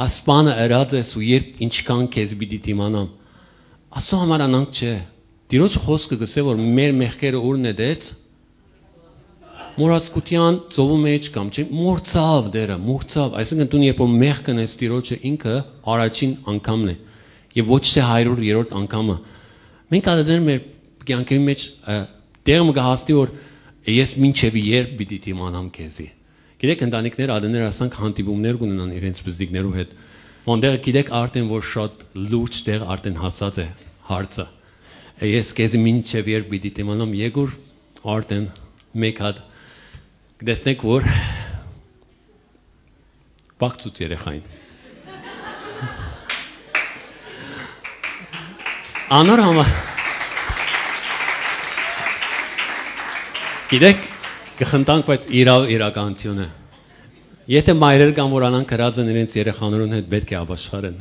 ասպանը ըրած ես ու երբ ինչքան քեզ պիտի դիմանամ, Աստծո համար անանկ չէ։ Տիրոջ խօսքը կ'ըսէ, որ մեր մեղքերը ուր նետեց, մոռացկութեան ծովու մէջ կամ, չէ, մոռցաւ Տէրը, մոռցաւ։ Այսինքն, դուն երբ որ մեղք կ'ընես, Տիրոջը ինքը առաջին անգամն է եւ ոչ թե հարիւր երրորդ անգամը։ Մենք ատեներ մեր կեանքին մէջ, ը, տեղ մը կը հասնի, որ ես մինչեւ երբ պիտի դիմանամ քեզի։ Գիտեք, ընտանիքներ ատեներ, ասենք, հանդիպումներ կ'ունենան իրենց պզտիկներու հետ։ Ոնտեղ գիտեք արդեն, որ շատ լուրջ տեղ արդեն հասած է հարցը։ Ես քեզի մինչեւ երբ պիտի դիմանամ, Եկուր, արդեն մէկ հատ կտեսնենք, որ պակցուց երեխային։ Անոր համար, գիտեք, կխնդանք, բայց իրաւ իրականութիւնը։ Եթէ մայրեր կան, որ անանկ ըրած են իրենց երեխաներուն հետ, պէտք է ապաշխարեն։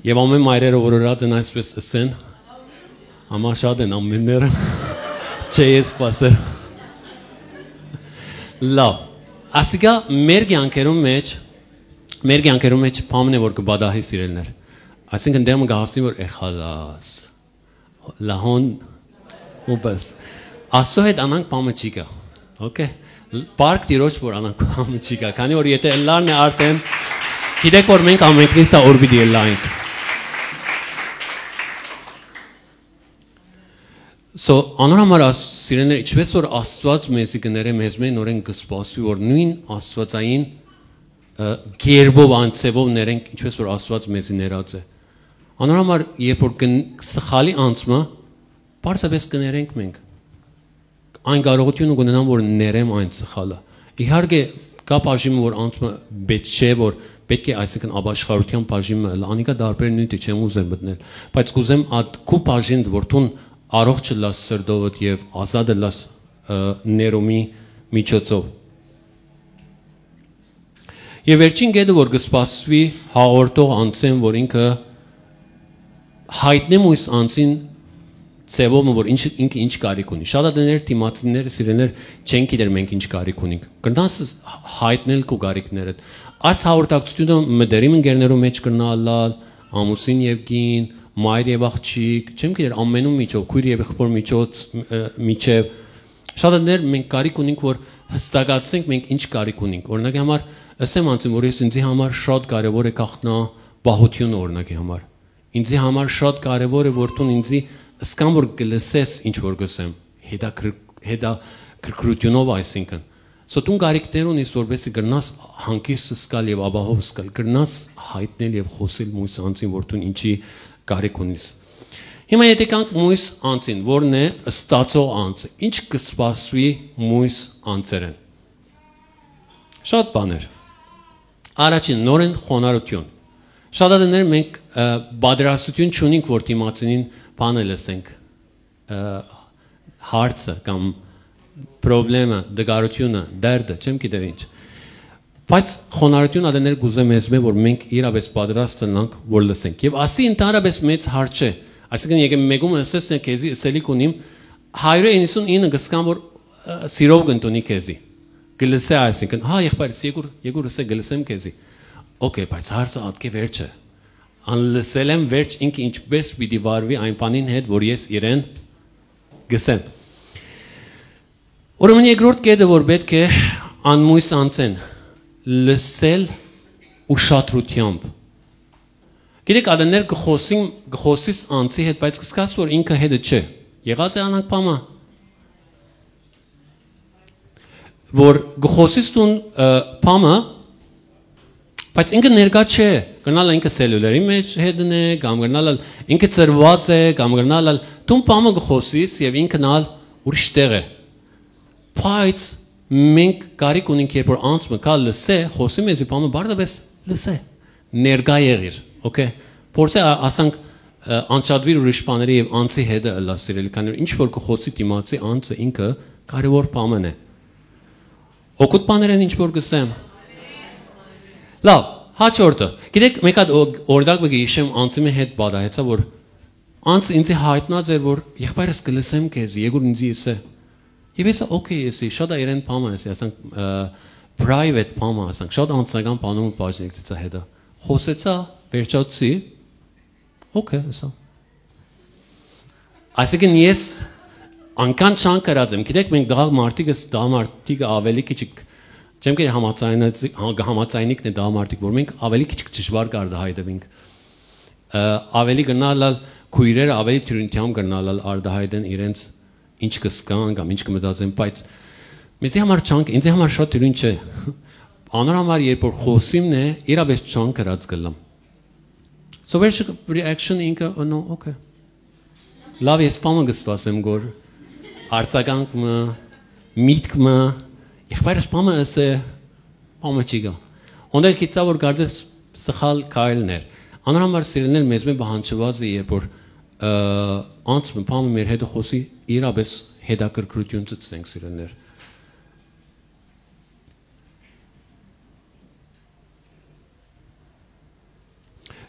Եւ ամեն մայրերը, որ ըրած են, այսպէս ըսեն, համա շատ են ամենները, չէ, ես սպասել։ Լաւ, ասիկա մեր կեանքերուն մէջ, մեր կեանքերուն մէջ բանն է, որ կը պատահի, սիրելիներ։ Այսինքն, դեմը կը հասնի, որ ախալաս, լահոն, ուպս։ Աստծո հետ անանկ բանը չի գա։ Okay։ Պարկ Տիրոջ, որ անանկ բանը չի գա, քանի որ եթէ ըլլարն է արդեն, գիտեք, որ մենք ամենքնի սա օր պիտի ըլլայինք։ So, անոր համար, աս-, սիրելիներ, ինչպես որ Աստուած մեզի կը ներէ, մեզմէ նորէն կը սպասուի, որ նոյն աստուածային, ը, կերպով, այն ձևով ներենք, ինչպես որ Աստուած մեզի ներած է։ Անոր համար, երբ որ կն-, սխալի անցմը, պարզապէս կներենք մենք։ Այն կարողութիւնը կունենամ, որ ներեմ այն սխալը։ Իհարկե, կա բաժինը, որ անցումը պէտք չէ, որ պէտք է, այսինքն, ապաշխարութեան բաժինը ըլլայ, անիկա տարբեր նիւթ է, չեմ ուզեր մտնել, բայց կ'ուզեմ ատ քու բաժինդ, որ դուն առողջ ըլլաս սրտովդ եւ ազատ ըլլաս, ը, ներումի միջոցով։ Եւ վերջին կետը, որ կը սպասուի հաղորդող անձէն, որ ինքը յայտնէ մոյս անձին ձևով մը, որ ինչ, ինքը ինչ կարիք ունի։ Շատ ատեներ դիմացինները, սիրելիներ, չեն գիտեր մենք ինչ կարիք ունինք։ Կրնաս յայտնել քու կարիքներդ։ Այս հաղորդակցութիւնը մտերիմ ընկերներու մէջ կրնայ ըլլալ, ամուսին եւ կին, մայր եւ աղջիկ, չեմ գիտեր, ամենուն միջով, քոյր եւ եղբոր միջոց, ը, միջեւ։ Շատ ատեներ մենք կարիք ունինք, որ յստակացնենք մենք ինչ կարիք ունինք։ Օրինակի համար, ըսեմ անձին, որ ես ինձի համար շատ կարեւոր է գաղտնա պահութիւնը, օրինակի համար։ Ինձի համար շատ կարեւոր է, որ դուն ինձի ըսկան որ կը լսես ինչ որ կ'ըսեմ, հետաքրք-, հետաքրքրութիւնով, այսինքն։ So դուն կարիքներ ունիս, որպեսզի կրնաս հանգիստ զգալ եւ ապահով զգալ, կրնաս յայտնել եւ խօսել մոյս անձին, որ դուն ինչի կարիք ունիս։ Հիմա եթէ գանք մոյս անձին, որն է ստացող անձը, ինչ կը սպասուի մոյս անձերէն։ Շատ բաներ։ Առաջին, նորէն խոնարհութիւն։ Շատ ատեներ մենք, ը, պատրաստություն չունենք, որ դիմացինին բանը լսենք, ը, հարցը կամ պրոբլեմը, դգարութիւնը, դերդը, չեմ գիտեր ինչ։ Բայց խոնարհութիւն ատեներ կուզեմ մեզմէ, որ մենք իրապէս պատրաստ ըլլանք, որ լսենք։ Եւ ասի ընդհանրապէս մեծ հարց չէ, այսինքն, եկե մեկումը ըսես, քեզի ըսելիք ունիմ, հարիւր իննսուն ինը կսկան, որ, ը, սիրով կ'ընդունի քեզի, կը լսէ, այսինքն, հա, եղբայր, եկուր, եկուր, ըսէ, կը լսեմ քեզի։ Okay, բայց հարցը ատկէ վերջը։ Ան լսել եմ վերջ, ինքը ինչպէս պիտի վարուի այն բանին հետ, որ ես իրեն կ'ըսեմ։ Ուրեմն երկրորդ կետը, որ պէտք է անմոյս անցեն, լսել ուշադրութեամբ։ Գիտեք, ատեներ կը խոսին, կը խոսիս անցի հետ, բայց կսկաս, որ ինքը հետը չէ։ Եղած է անանկ բամը, որ կը խոսիս տուն, ը, բամը, բայց ինքը ներկայ չէ, կրնալ ինքը սելուլերի մեջ հետն է, կամ կրնալ ինքը ծրված է, կամ կրնալ դուն բամը կը խոսիս եւ ինքն ալ ուրիշ տեղ է։ Բայց մենք կարիք ունենք, երբ որ անց մը կա լսե, խոսի մեզի բամը, բարդապէս լսե, ներկայ եղիր, okay։ Փորձե, ա-, ասանք, ը, անջատվիր ուրիշ բաների եւ անցի հետը ըլլա, սիրելի, քանի որ ինչ որ կը խոցի դիմացի անցը, ինքը կարեւոր բան է։ Օգուտ բաներ են, ինչ որ կ'ըսեմ։ Լավ, հաջորդը։ Գիտեք, մեկ հատ օ-, օրինակ մը կը հիշեմ, անցի մը հետ պատահեցա, որ անց ինձի յայտնած էր, որ եղբայրս կը լսեմ քեզի, եկուր ինձի ըսե։ Եւ ես, okay, եսի, շատ ա իրեն բամը եսի, ասանք, ը, private բամը, ասանք, շատ անձնական բանում բաժնեկցեցա հետը։ Խոսեցա, վերջացի, okay, եսա։ Այսինքն ես անկան չան կրած եմ, գիտեք, մենք դա մարդիկս, դա մարդիկը ավելի քիչ, չեմ կերել համաձայնեցի-, հա-, համաձայնիկն է դա մարդիկ, որ մենք ավելի քիչ դժվար կարտահայտվենք, ը, ավելի կրնալ ալ քույրերը ավելի թյուրինթյամ կրնալ ալ արտահայտեն իրենց ինչ կսկան կամ ինչ կմտածեն, բայց մեզի համար չանք, ինձի համար շատ թյուրին չէ։ Անոր համար, երբ որ խոսիմն է, իրապես չան կրած կլամ։ So where's the reaction ինքը, oh, no, okay։ Լավ, ես պամը կսպասեմ գոր, արձագանք մը, միտք մը, եղբայրս պամը ըսե, պամը չի գա։ Օնդե գիցա, որ կարծես սխալ քայլն էր։ Անոր համար, սիրելներ, մեզ մէ պահանջված է, երբ որ, ը, անց մը պամը մեր հետը խոսի, իրապես հետաքրքրություն ծծենք, սիրելներ։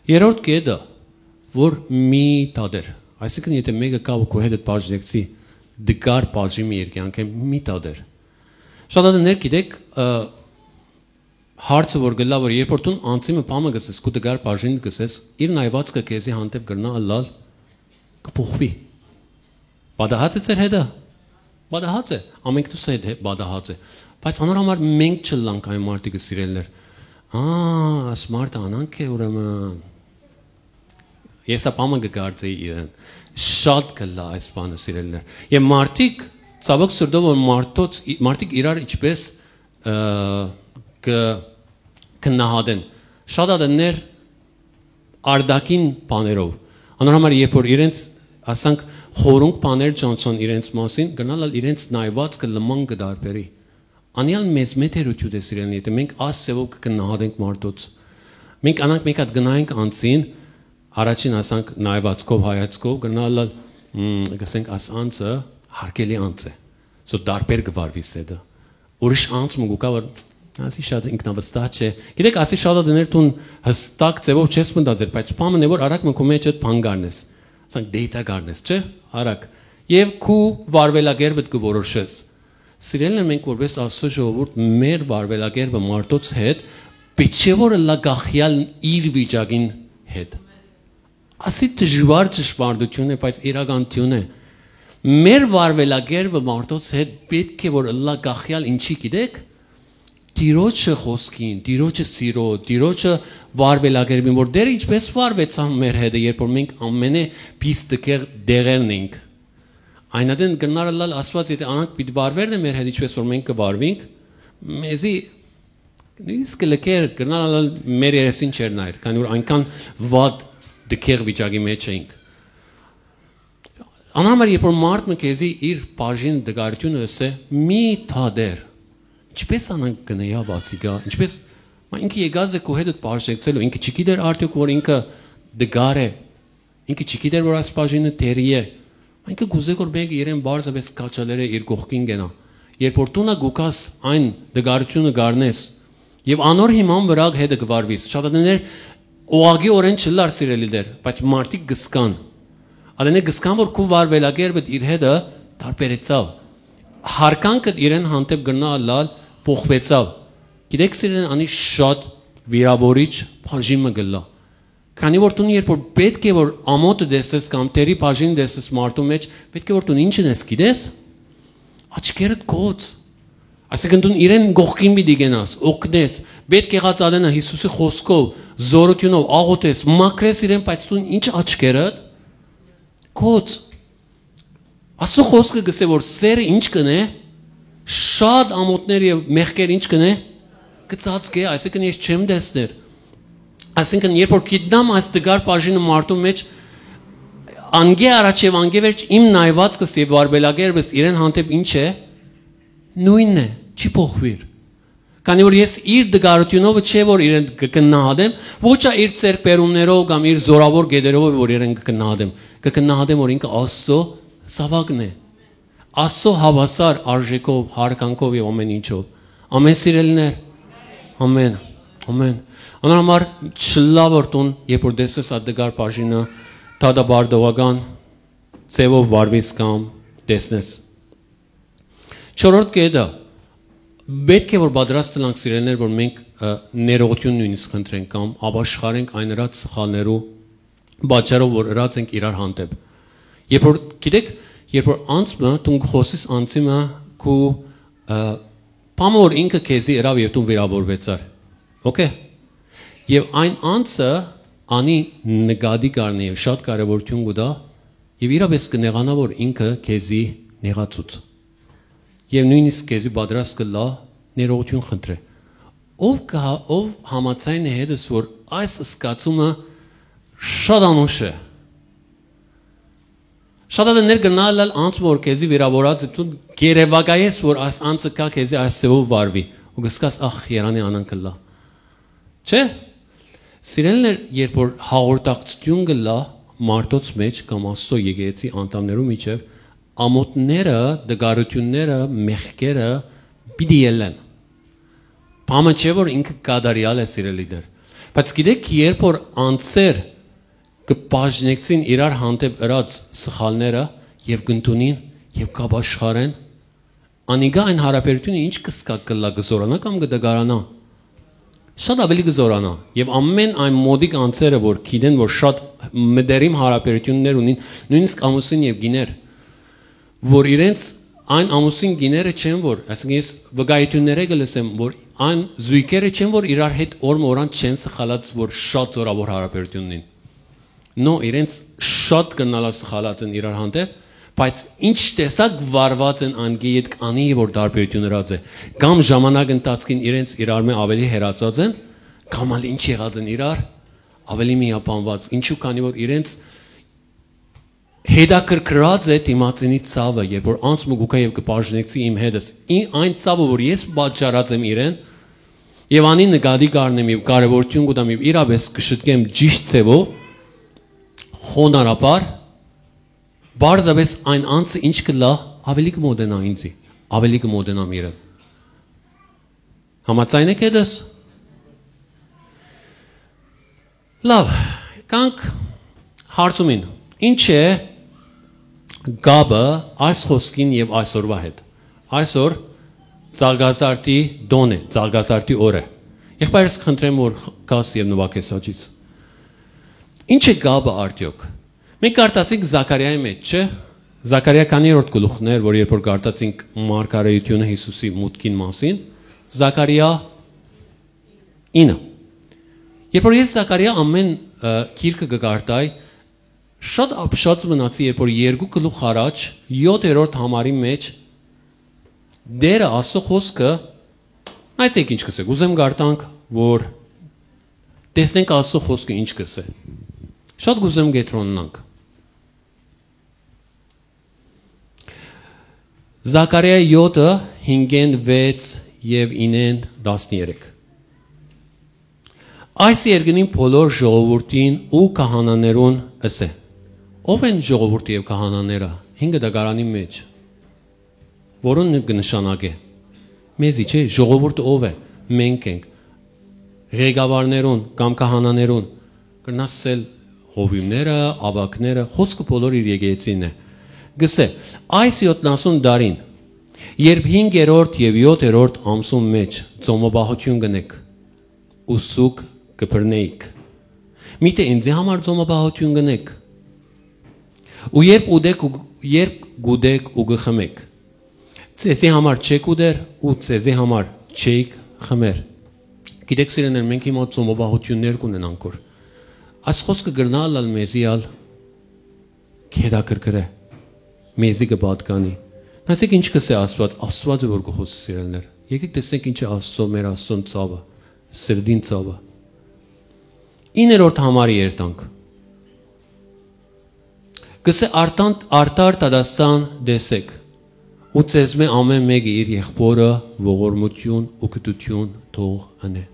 Երրորդ կետը, որ մի դատեր, այսինքն, եթե մեկը կա ու քո հետ բաժնեկցի, դկար բաժի մի երկայնքը, մի դատեր։ Շատ ատեներ գիտեք, ը, հարցը որ գլա, որ երբ որ դուն անցի մը պամը գսես, քու դկար բաժին գսես, իր նայվածքը քեզի հանդեպ կրնա ըլլալ, կփոխվի։ Պատահած է ձեր հետը։ Պատահած է, ամենքնուս հետ հե-, պատահած է, բայց անոր համար մենք չլանք այն մարդիկը, սիրելներ։ Ա, աս մարդը անանք է, ուրեմն։ Ես ա պամը կկարծեի իրեն։ Շատ կլա այս բանը, սիրելներ։ Եւ մարդիկ, ցավոք սրտով, որ մարդոց, մարդիկ իրար ինչպես, ը, կը քննահատեն։ Շատ ատեններ արտաքին բաներով։ Անոր համար, երբ որ իրենց, ասանք, խորունկ բաներ ճանչան իրենց մասին, գնալ ալ իրենց նայվածքը լման կդարբերի։ Անիալ մեզ մե թերութիւն է, սիրելին, եթե մենք աս ձևով կգնահատենք մարդոց։ Մենք անանք մեկ հատ գնայինք անցին, առաջին, ասանք, նայվածքով, հայացքով, գնալ ալ, մ, գսենք, աս անձը հարգելի անձ է։ So դարբեր կվարվի սեդը։ Ուրիշ անձ մը կուկա, որ ասի շատ ինքնավստահ չէ։ Գիտեք, ասի շատ ատեներ դուն հստակ ձևով չես մտածեր, բայց պամն է, որ արագ մը քո մեջ այդ բան գարնես, ասանք, data գարնես, չէ՞, արագ։ Եւ քու վարվելակերպդ կը որոշես։ Սիրելն է, մենք որպես Աստծո ժողովուրդ, մեր վարվելակերպը մարդոց հետ պիտի չէ որ ըլլա գախյալ իր վիճակին հետ։ Ասի դժուար ճշմարտություն է, բայց իրականություն է։ Մեր վարվելակերպը մարդոց հետ պէտք է որ ըլլա գախյալ ինչի, գիտեք, Տիրոջը խոսքին, Տիրոջը սիրո, Տիրոջը վարվելակերպին, որ Տերը ինչպես վարվեցան մեր հետը, երբ որ մենք ամենէ պիս տկեղ դեղերն ենք։ Այն ատեն կրնար ըլլալ Աստուած, եթե անանք պիտի վարվերն է մեր հետ, ինչպես որ մենք կվարվենք, մեզի նույնիսկ կը լքեր, կրնար ըլլալ մեր երեսին չեր նայր, քանի որ այնքան վատ դքեղ վիճակի մեջ էինք։ Անհամար, երբ որ մարդ մը քեզի իր բաժին դգարութիւնը ըսէ, մի թադեր, ինչպես անանք կնեա վասիկա, ինչպես Ինքը եկած է քու հետդ բաժնեկցելու, ինքը չի գիտեր արդյոք որ ինքը դգար է, ինքը չի գիտեր որ այս բաժինը թերի է, ինքը կուզե որ մեկը իրեն պարզապէս քաչալերէ իր կողքին կենայ։ Երբ որ դու նայ գուքաս այն դգարութիւնը գարնես, եւ անոր հիման վրայ հետը կվարվիս, շատ ատեներ օղակի օրէն չլար սիրելի դեր, բայց մարդիկ կսկան, ատեներ կսկան որ քու վարվելակերպդ իր հետը տարբերեցաւ, հարգանքդ իրեն հանդեպ կրնայ ըլլալ փոխուեցաւ։ Գիտեք, սիրելին, անի շատ վիրավորիչ բաժին մը կ'ըլլայ։ Քանի որ դուն երբ որ պէտք է որ ամօթը տեսնես կամ թերի բաժին տեսնես մարդու մեջ, պէտք է որ դուն ինչ ընես, գիտես, աչքերդ գոց։ Այսինքն դուն իրեն կողքին պիտի գնաս, օգնես, պէտք եղած ատենը Յիսուսի խոսքով, զորութիւնով աղոթես, մաքրես իրեն, բայց դուն ինչ աչքերդ գոց։ Աստուծոյ խոսքը կ'ըսէ որ սերը ինչ կ'ընէ, շատ ամօթներ եւ մեղքեր ինչ կ'ընէ, կը ծածկէ, այսինքն ես չեմ տեսներ։ Այսինքն երբ որ գիտնամ այս դգար բաժինը մարդու մեջ, անկէ առաջ եւ անկէ վերջ իմ նայուածքս եւ վարվելակերպս իրեն հանդեպ ինչ է, նոյնն է, չի փոխուիր։ Քանի որ ես իր դգարութիւնովը չէ որ իրեն կը գնահատեմ, ոչ ա իր ձեռքբերումներով կամ իր զորաւոր գետերովը որ իրեն կը գնահատեմ, կը գնահատեմ որ ինքը Աստուծոյ զաւակն է, Աստուծոյ հաւասար արժեքով, հարգանքով եւ ամեն ինչով։ Ամեն, սիրելիներ, ամեն, ամեն։ Անոր համար չլա որ դուն երբ որ տեսնես այդ դգար բաժինը, դատապարտողական ձևով վարվես կամ տեսնես։ Չորրորդ կետը, պէտք է որ պատրաստ ըլանք, սիրելիներ, որ մենք, ը, ներողութիւն նոյնիսկ խնդրենք կամ ապաշխարենք այն ըրած սխալներու պատճառով որ ըրած ենք իրար հանդէպ։ Երբ որ, գիտեք, երբ որ անձ մը, դուն կը խօսիս անձի մը քու, ը, բան որ ինքը քեզի ըրաւ եւ դուն վիրավորուեցար, օքէ, եւ այն անձը անի նկատի կ'առնէ եւ շատ կարեւորութիւն կու տայ, եւ իրապէս կը նեղանայ որ ինքը քեզի նեղացուց, եւ նոյնիսկ քեզի պատրաստ կ'ըլլայ ներողութիւն խնդրէ։ Ո՞վ կը հա-, ո՞վ համաձայն է հետս որ այս զգացումը շատ անուշ է։ Շատ ատեներ կրնայ ըլլալ անձ որ քեզի վիրավորած է, դու կ'երեւակայես որ այս անձը կայ քեզի այս ձեւով վարուի, ու կ'ըսկաս ախ, երանի անան կ'ըլլայ։ Չէ՞։ Սիրելիներ, երբ որ հաղորդակցութիւն կ'ըլլայ մարդոց մեջ կամ Աստուծոյ եկեղեցի անդամներու միջեւ, ամօթները, դգարութիւնները, մեղքերը պիտի ելլեն։ Բանը չէ որ ինքը կատարեալ է, սիրելի դեր։ Բայց գիտեք, երբ որ անձեր կը բաժնեկցին իրար հանդէպ ըրած սխալները եւ կ'ընդունին եւ կ'ապաշխարեն, անիկա այն յարաբերութիւնը ինչ կը զգայ, կ'ըլլայ, կը զօրանայ կամ կը տկարանայ։ Շատ աւելի կը զօրանայ։ Եւ ամեն այն մօտիկ անձերը որ գիտեն որ շատ մտերիմ յարաբերութիւններ ունին, նոյնիսկ ամուսին եւ կիներ, որ իրենց այն ամուսին կիները չեն որ, այսինքն ես վկայութիւններէ կը լսեմ որ այն զոյգերը չեն որ իրար հետ օր մը օրան չեն սխալած որ շատ զօրաւոր յարաբերութիւն ունին։ Նո, իրենց շատ կրնալա սխալած են իրար հանդէպ, բայց ինչ տեսակ վարված են անկէ ետք անի որ տարբերութիւն ըրած է, կամ ժամանակ ընթացքին իրենց իրար մէ աւելի հեռացած են, կամ ալ ինչ եղած են իրար, աւելի միաբանված, ինչու քանի որ իրենց հետաքրքրած է դիմացինի ցաւը, երբ որ անձ մը կուքա եւ կը բաժնեկցի իմ հետս, ին-, այն ցաւը որ ես պատճառած եմ իրեն, եւ անի նկատի կ'առնեմ եւ կարեւորութիւն կու տամ եւ իրապէս կը շտկեմ ճիշտ ձեւով, խոնարհաբար, պարզապէս այն անձը ինչ կ'ըլլայ, աւելի կը մոտենայ ինձի, աւելի կը մոտենամ իրեն։ Համաձայն եք հետս։ Լավ, գանք հարցումին, ինչ է կապը այս խոսքին եւ այսօրվա հետ։ Այսօր Ծաղկազարդի տօն է, Ծաղկազարդի օր է։ Եղբայրս, կխնդրեմ որ գաս եւ նուագես աջից։ Ինչ է կապը արդյոք։ Մենք կարդացինք Զաքարիայի մեջ, չէ՞։ Զաքարիա քանիերորդ գլուխն էր որ երբ որ կարդացինք մարգարեութիւնը Յիսուսի մուտքին մասին, Զաքարիա ինը։ Երբ որ ես Զաքարիա ամեն, ը, գիրքը կը կարդայի, շատ ապշած մնացի երբ որ երկու գլուխ առաջ, յոթերորդ համարի մեջ Տերը Աստուծոյ խոսքը, նայեցեք ինչ կ'ըսէ, կ'ուզեմ կարդանք որ տեսնենք Աստուծոյ խոսքը ինչ կ'ըսէ։ Շատ կ'ուզեմ կեդրոնանանք։ Զաքարիա յոթը, հինգէն վեց եւ ինէն տասներեք։ Այս երկրին բոլոր ժողովուրդին ու քահանաներուն ըսէ. Ո՞վ են ժողովուրդը եւ քահանաները հին կտակարանի մէջ, որուն կը նշանակէ։ Մեզի չէ, ժողովուրդը ո՞վ է։ Մենք ենք։ Ղեկավարներուն կամ քահանաներուն, կրնաս ասել հովիւները, աւագները, խօսքը բոլոր իր եկեղեցին է։ Գսե, այս յոթանասուն տարին, երբ հինգերորդ եւ յոթերորդ ամսուն մէջ ծոմապահութիւն կ'ընէք, ու սուգ կը բռնէիք, միթէ ինծի համար ծոմապահութիւն կ'ընէք։ Ու երբ ուտեք ու, երբ կ'ուտեք ու կը խմէք, ձեզի համար չէք ուտեր ու ձեզի համար չէիք խմեր։ Գիտեք, սիրելիներ, մենք հիմա ծոմապահութիւններ կ'ունենանք, որ այս խօսքը կրնայ ալ մեզի ալ կ'հետաքրքրէ, մեզի կը պատկանի։ Նայեցեք, ինչ կ'ըսէ Աստուած, Աստուածը որ կը խօսի, սիրելիներ։ Եկեք տեսնենք, ինչ է Աստծո, մեր Աստծուն ցաւը, սրտին ցաւը։ Իններորդ համարի երթանք։ Կ'ըսէ, արդան, արդար դատաստան տեսեք, ու ձեզմէ ամէն մէկը իր եղբօրը ողորմութիւն ու գթութիւն թող ընէ։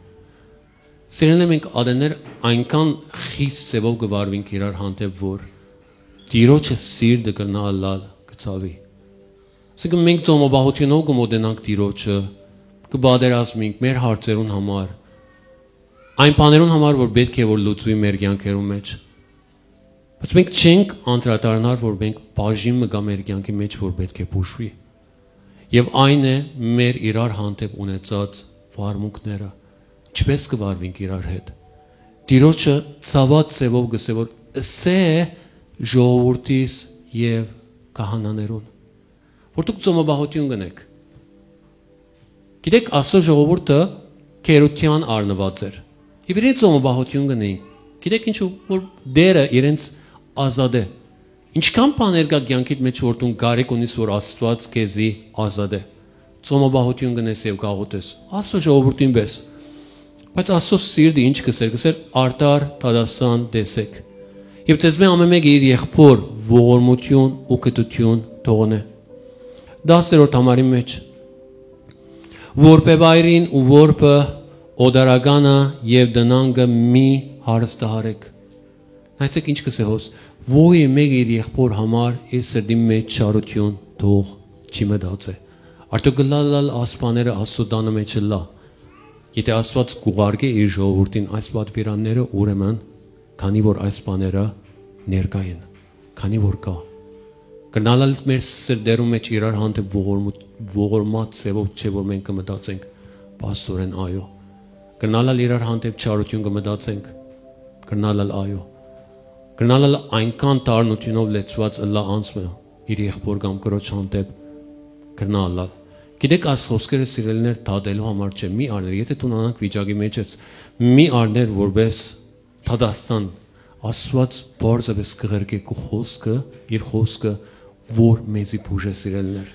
Սիրելիներ, մենք ատեներ այնքան խիստ ձեւով կը վարուինք իրար հանդէպ, որ Տիրոջը սիրտը կրնայ ըլլալ կը ցաւի։ Այսինքն, մենք ծոմապահութիւնով կը մօտենանք Տիրոջը, կը պատերազմինք մեր հարցերուն համար, այն բաներուն համար, որ պէտք է որ լուծուի մեր կեանքերուն մէջ։ Բայց մենք չենք անդրադառնար, որ մենք բաժին մը կայ մեր կեանքի մէջ, որ պէտք է բուժուի։ Եւ այն է մեր իրար հանդէպ ունեցած վարմունքները, ինչպէս կը վարուինք իրար հետ։ Տիրոջը ցաւած ձեւով կ'ըսէ, որ ըսէ ժողովուրդիս եւ քահանաներուն, որ դուք ծոմապահութիւն կ'ընէք։ Գիտեք, Աստծո ժողովուրդը գերութեան առնուած էր։ Եւ իրենց ծոմապահութիւն կ'ընէին։ Գիտեք ինչու, որ Տէրը իրենց ազատէ։ Ինչքան բաներ կայ կեանքիդ մէջ, որ դուն կարիք ունիս, որ Աստուած քեզի ազատէ։ Ծոմապահութիւն կ'ընես եւ կ'աղօթես Աստծո ժողովուրդին պէս։ Բայց Աստծո սիրտը ինչ կ'ըսէր, կ'ըսէր. «Արդար դատաստան տեսեք։ Եւ ձեզմէ ամէն մէկը իր եղբօր ողորմութիւն ու գթութիւն թող ընէ»։ Տասներորդ համարի մէջ. «Որբեվայրին ու որբը օտարականը եւ տնանքը մի հարստահարեք»։ Նայեցեք, ինչ կ'ըսէ հոս. «Ո՞յ է մէկը իր եղբօր համար իր սրտին մէջ չարութիւն թող չի մտածէ»։ Արդյոք կ'ըլլայ ըլլալ այս բաները Աստծո տանը մէջ ըլլայ։ Եթէ Աստուած կ'ուղարկէ իր ժողովուրդին այս պատուիրանները, ուրեմն, քանի որ այս բաները ներկայ են, քանի որ կայ, կրնայ ալ մեր սրտերուն մէջ իրար հանդէպ ողորմու-, ողորմած ձևով չէ՞ որ մենք կը մտածենք, փաստօրէն այո։ Կրնայ ալ իրար հանդէպ չարութիւն կը մտածենք, կրնայ ալ այո։ Կրնայ ալ այնքան դառնութիւնով լեցուած ըլլայ անձ մը իր եղբօր կամ կրոջ հանդէպ, կրնայ ըլլալ։ Գիտեք, այս խօսքերը, սիրելիներ, դատելու համար չէ, մի առներ, եթէ դու նանակ վիճակի մէջ ես, մի առներ որպէս դատաստան, Աստուած պարզապէս կը ղրկէ քու խօսքը, իր խօսքը, որ մեզի բուժէ, սիրելիներ։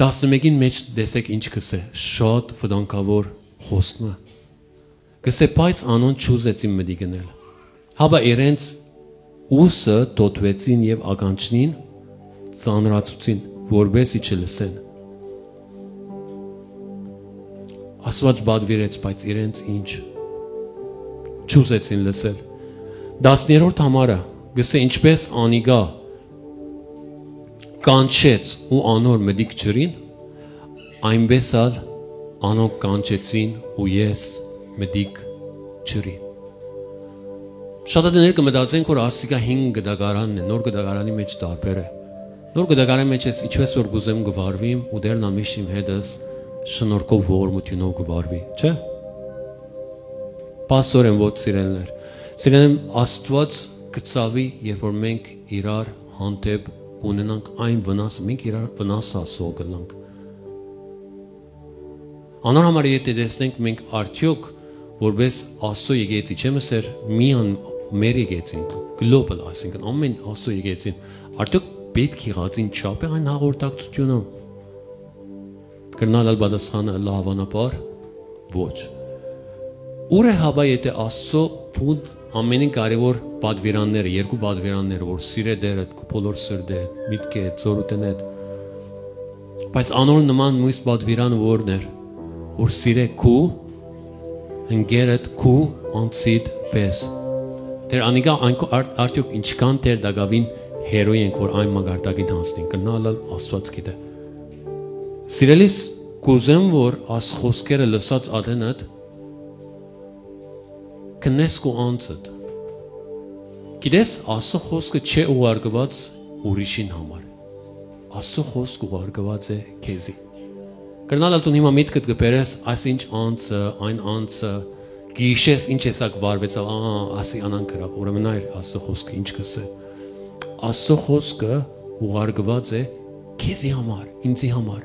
Տասնմէկին մէջ տեսեք ինչ կ'ըսէ, շատ վտանգաւոր խօսք մը։ Կ'ըսէ, բայց անոնք չուզեցին մտիկ ընել։ Հապա իրենց ուսը դոտուեցին եւ ականջնին ծանրացուցին, որպէս ի չլսեն։ Աստուած պատուիրեց, բայց իրենց ինչ չուզեցին լսել։ Տասներորդ համարը կ'ըսէ, ինչպէս անիկա կանչեց ու անոր մտիկ չըրին, այնպէս ալ անոնք կանչեցին ու ես մտիկ չըրի։ Շատ ատեներ կը մտածենք, որ ասիկա հին կտակարանն է, նոր կտակարանի մէջ տարբեր է։ Նոր կտակարանի մէջ ես ինչպես որ կ'ուզեմ կը վարվիմ ու Տերն ամիշ իմ հետս շնորհքով ողորմութիւնով կը վարվի, չէ՞։ Փաստօրէն ոչ, սիրելիներ։ Սիրելիներ, Աստուած կը ցաւի, երբ որ մենք իրար հանդէպ կունենանք այն վնասը, մենք իրար վնասը հասցող կ'ըլլանք։ Անոր համար եթէ տեսնենք մենք արդեօք որպես Աստծո եկեղեցի, չեմ ըսեր միան մեր եկեղեցին, գլոբալ, այսինքն ամեն Աստծո եկեղեցին, արդեօք պետք եղածին չափ է այն հաղորդակցությունը։ Կրնալ ալ պատասխանը ըլլայ հավանաբար ոչ։ Ուր է հապա, եթէ Աստծո բուն ամենին կարևոր պատվիրանները, երկու պատվիրանները, որ սիրե Տերը քու բոլոր սրտէ, միտքէ, ծորուտենեդ, բայց անոր նման մյուս պատվիրանը ո՞րն էր։ որ սիրէ քու ընկերդ քու անձիդ պէս։ Դեռ անիկա այն քո արդ-, արդեօք ինչքան դեռ տակաւին հեռու ենք, որ այն մակարդակին հասնենք, կրնայ ըլլալ Աստուած գիտէ։ Սիրելիս, կ'ուզեմ, որ աս խօսքերը լսած ատենդ, քննես քու անձդ։ Գիտես, Աստուծոյ խօսքը չէ ուղարկուած ուրիշին համար։ Աստուծոյ խօսքը ուղարկուած է քեզի։ Կրնայ ալ դուն հիմա միտքդ կը բերես, այս ինչ անձը, այն անձը, գիշես ինչ եսակ վարվեցաւ, ա, ասի անան գրաւ, ուրեմն այր Աստուծոյ խօսքը ինչ կ'ըսէ։ Աստուծոյ խօսքը ուղարկուած է քեզի համար, ինձի համար։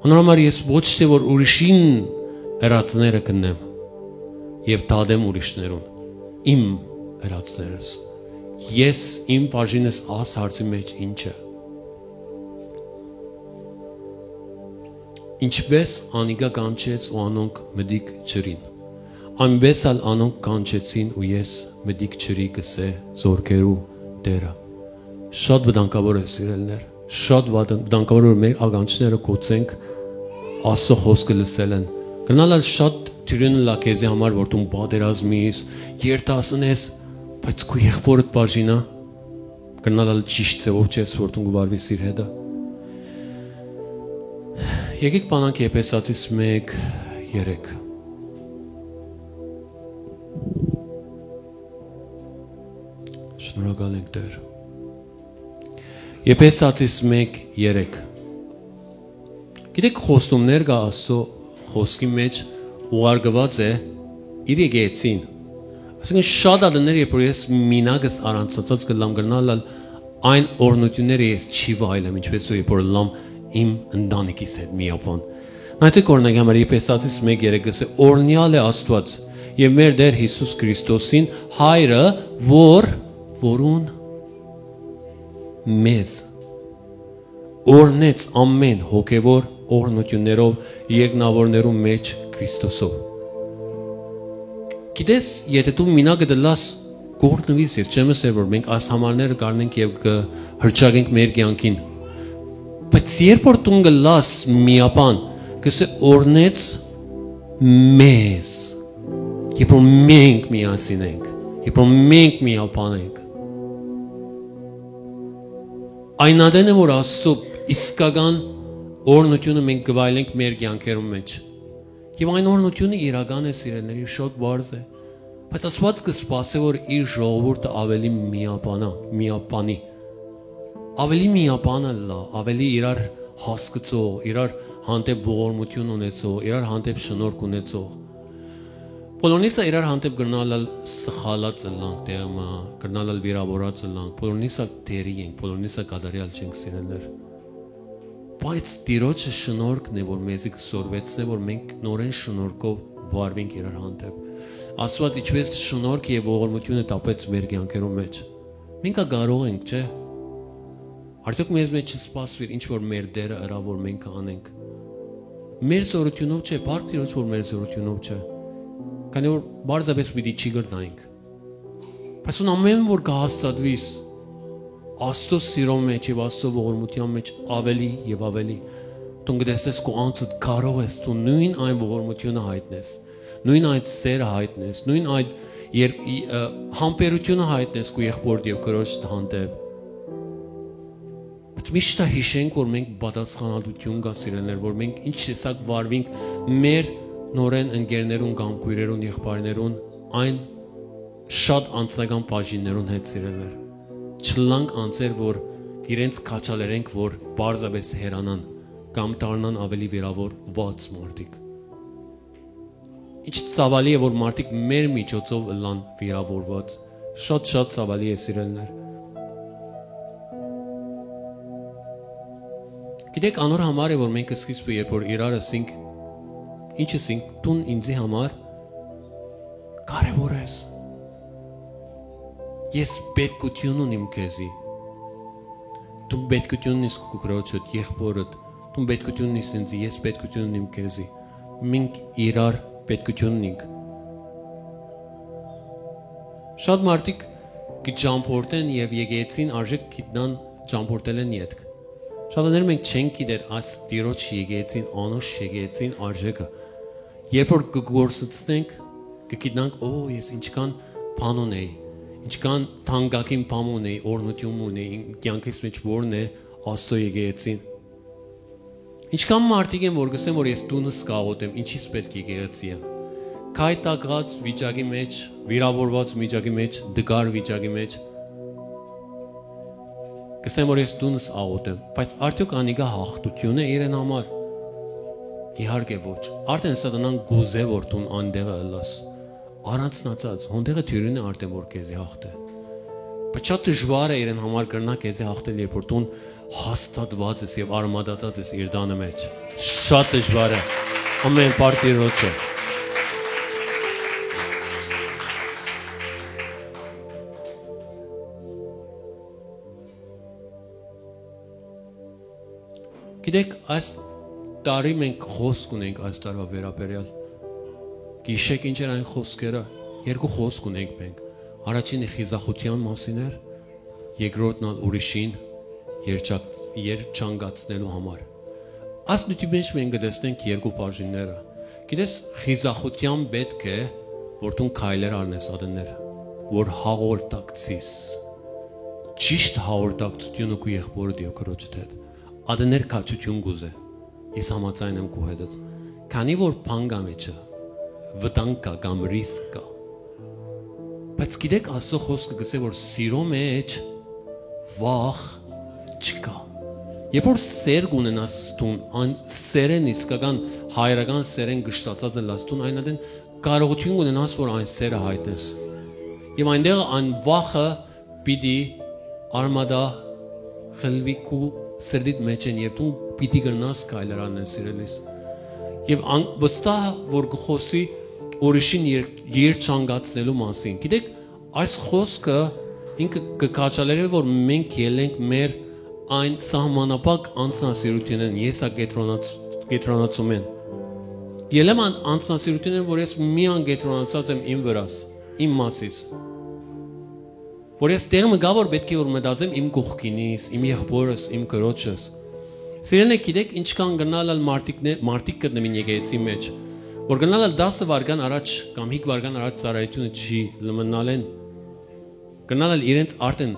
Անոր համար ես ոչ թե որ ուրիշին ըրածները կ'ընեմ եւ դատեմ ուրիշներուն, իմ ըրածներս։ Ես իմ բաժինս աս հարցի մէջ ինչ է։ Ինչպէս անիկա կանչեց ու անոնք մտիկ ջրին, այնպէս ալ անոնք կանչեցին ու ես մտիկ ջրի, կ'ըսէ զորքերու Տէրը։ Շատ վտանգաւոր է, սիրելիներ, շատ վատ-, վտանգաւոր է, որ մեր ականջները կ'օծենք Աստուծոյ խօսքը լսելէն։ Կրնայ ալ շատ դիւրին ըլլայ քեզի համար, որ դուն պատերազմիս, երթասնես, բայց քու եղբօրդ բաժինը, կրնայ ալ ճիշդ ձեւով չես, որ դուն կը վարվիս իր հետը։ Եկեք բանանք Եփեսացիս մէկ երեք։ Շնորհակալ ենք, Տէր։ Եփեսացիս մէկ երեք։ Գիտեք, խոստումներ կայ Աստուծոյ խօսքի մէջ, ուղարկուած է իր եկեղեցին։ Այսինքն, շատ ատեններ, երբ որ ես մինակս առանձնացած կ'ըլլամ, կրնայ ալ այն օրհնութիւնները ես չի վայելեմ, ինչպէս որ երբ որ ըլլամ իմ ընտանիքիս հետ միապան։ Նայեցեք, օրինակի համար, Եփեսացիս մէկ երեք կ'ըսէ. «Օրհնեալ է Աստուած եւ մեր Տէր Յիսուս Քրիստոսին, Հայրը, որ, որուն մեզ օրհնեց ամէն հոգեւոր օրհնութիւններով երկնաւորներու մէջ Քրիստոսով»։ Գիտես, եթէ դու մինակդ ըլլաս, կ'օրհնուիս, ես չեմ ըսեր, որ մենք այս համարները կ'առնենք եւ կը հռչակենք մեր կեանքին։ Բայց երբ որ դուն կ'ըլլաս միապան, կ'ըսէ օրհնեց մեզ, երբ որ մենք միասին ենք, երբ որ մենք միապան ենք, այն ատեն է, որ Աստուծոյ իսկական օրհնութիւնը մենք կը վայելենք մեր կեանքերուն մէջ։ Եւ այն օրհնութիւնը իրական է, սիրելիներ, շատ պարզ է։ Բայց Աստուած կը սպասէ, որ իր ժողովուրդը աւելի միապանայ, միապանի, աւելի միապան ըլլայ, աւելի իրար հասկցող, իրար հանդէպ ողորմութիւն ունեցող, իրար հանդէպ շնորհք ունեցող։ Բոլորնիս ալ իրար հանդէպ կրնայ ալ սխալած ըլլանք տեղը մը, կրնայ ալ վիրաւորած ըլլանք, բոլորնիս ալ դերի ենք, բոլորնիս ալ կատարեալ չենք, սիրելիներ։ Բայց Տիրոջը շնորհքն է, որ մեզի կը սորվեցնէ, որ մենք նորէն շնորհքով վարվենք իրար հանդէպ։ Աստուած ինչպէս շնորհքը եւ ողորմութիւնը տապեց մեր կեանքերուն մէջ, մենք ա կարող ենք, չէ՞։ Արդեօք մեզ մէջ չսպասուիր ինչ որ մեր Տէրը ըրաւ, որ մենք անենք։ Մեր զօրութիւնով չէ, փառք Տիրոջ, որ մեր զօրութիւնով չէ, քանի որ պարզապէս պիտի չի կրնայինք։ Բայց ուն ամէն որ կը հաստատուիս Աստուծոյ սիրո մէջ եւ Աստուծոյ ողորմութեան մէջ աւելի եւ աւելի, դուն կը տեսնես քու անձդ կարող ես դու նոյն այն ողորմութիւնը յայտնես, նոյն այդ սերը յայտնես, նոյն այդ եր-, ի-, ը, համբերութիւնը յայտնես քու եղբորդ եւ քրոջդ հանդէպ։ Բայց միշտ ա յիշենք, որ մենք պատասխանատվութիւն կայ, սիրելիներ, որ մենք ինչ տեսակ վարվենք մեր նորէն ընկերներուն կամ քոյրերուն, եղբայրներուն, այն շատ անձնական բաժիններուն հետ, սիրելիներ։ Չլանք անձեր, որ իրենց քաջալերենք, որ պարզապէս հեռանան կամ դառնան աւելի վիրաւորուած մարդիկ։ Ինչ ցաւալի է, որ մարդիկ մեր միջոցով ըլլան վիրաւորուած։ Շատ, շատ ցաւալի է, սիրելիներ։ Գիտեք, անոր համար է, որ մենք սկիզբը, երբ որ իրար ըսինք, ինչ ըսինք, դուն ինձի համար կարեւոր ես։ Ես պետքութիւն ունիմ քեզի։ Դու պետքութիւն ունիս քու քրոջդ, եղբորդ, դու պետքութիւն ունիս ինձի, ես պետքութիւն ունիմ քեզի։ Մենք իրար պետքութիւն ունինք։ Շատ մարդիկ կը ճամփորդեն եւ եկեղեցին արժէք գիտնան ճամփորդելէն ետք։ Շատերն մենք չենք գիտեր այս Տիրոջ եկեղեցին, անոր եկեղեցին արժէքը։ Երբ որ կը գործընծնենք, կը գիտնանք, օ, ես ինչքան բան ունեի, ինչքան թանկագին բան ունեի, օրհնութիւն ունեի, իմ կեանքիս մէջ որն է Աստծո եկեղեցին։ Ինչքան մարդիկ են, որ կ'ըսեն, որ ես տունս կ'աղօթեմ, ինչի՞ս պէտք եկեղեցի է։ Քայտակած վիճակի մէջ, վիրաւորուած վիճակի մէջ, դգար վիճակի մէջ, կ'ըսեն, որ ես տունս աղօթեմ, բայց արդեօք անիկա յաղթութիւն է իրեն համար։ Իհարկե ոչ։ Արդեն սատանան կ'ուզէ, որ դուն անտեղը ըլլաս։ Առանձնացած, հոն տեղը թիւրին է արդեն, որ քեզի յաղթէ։ Բայց շատ դժուար է իրեն համար կրնայ քեզի յաղթել, երբ որ դուն հաստատուած ես եւ արմատացած ես իր տանը մէջ։ Շատ դժուար է։ Ամեն պարտիրոջը։ Գիտեք, այս տարի մենք խոսք ունենք այս տարվա վերաբերյալ։ Գիշեք ինչ էր այն խոսքերը։ Երկու խոսք ունենք մենք։ Առաջինը խիզախութեան մասին էր, երկրորդն ալ ուրիշին երջակ-, երջանկացնելու համար։ Այս նիւթի մէջ մենք կը տեսնենք երկու բաժինները։ Գիտես, խիզախութեան պէտք է, որ դուն քայլեր առնես ատեներ, որ հաղորդակցիս, ճիշտ հաղորդակցությունը քու եղբորդ եւ քրոջդ հետ։ Ատեներ քաջութիւն կ'ուզէ։ Ես համաձայն եմ քու հետդ։ Քանի որ բան կա մեջը, վտանգ կա կամ ռիսկ կա։ Բայց գիտեք, Աստծո խոսքը կ'ըսէ, որ սիրո մէջ վախ չկայ։ Երբ որ սեր կ'ունենաս դուն, այն սերեն, իսկական հայրական սերեն կշտացած ըլլաս դուն, այն ատեն կարողութիւն կ'ունենաս, որ այն սերը յայտնես։ Եւ այնտեղ այն վախը պիտի արմատա, խլուի քու սրտիդ մէջ են, եւ դու պիտի կրնաս քայլեր անեն, սիրելիս։ Եւ ան-, վստահ որ կը խոսի ուրիշին եր-, երջանկացնելու մասին։ Գիտեք, այս խոսքը ինքը կը քաջալերէ, որ մենք ելենք մեր այն սահմանափակ անձնասիրութենէն, եսակեդրոնաց-, կեդրոնացումէն։ Ելեմ այն անձնասիրութենէն, որ ես միան կեդրոնացած եմ իմ վրաս, իմ մասիս, որ ես տեղ մը գա, որ պէտք է որ մտածեմ իմ կողքինիս, իմ եղբորս, իմ կրոջս։ Սիրելիներ, գիտեք, ինչքան կրնալ ալ մարդիկներ, մարդիկ գտնվին եկեղեցի մէջ, որ կրնալ ալ տասը վարգան առաջ կամ հինգ վարգան առաջ ծառայութիւնը չի լմնալեն, կրնալ ալ իրենց արդեն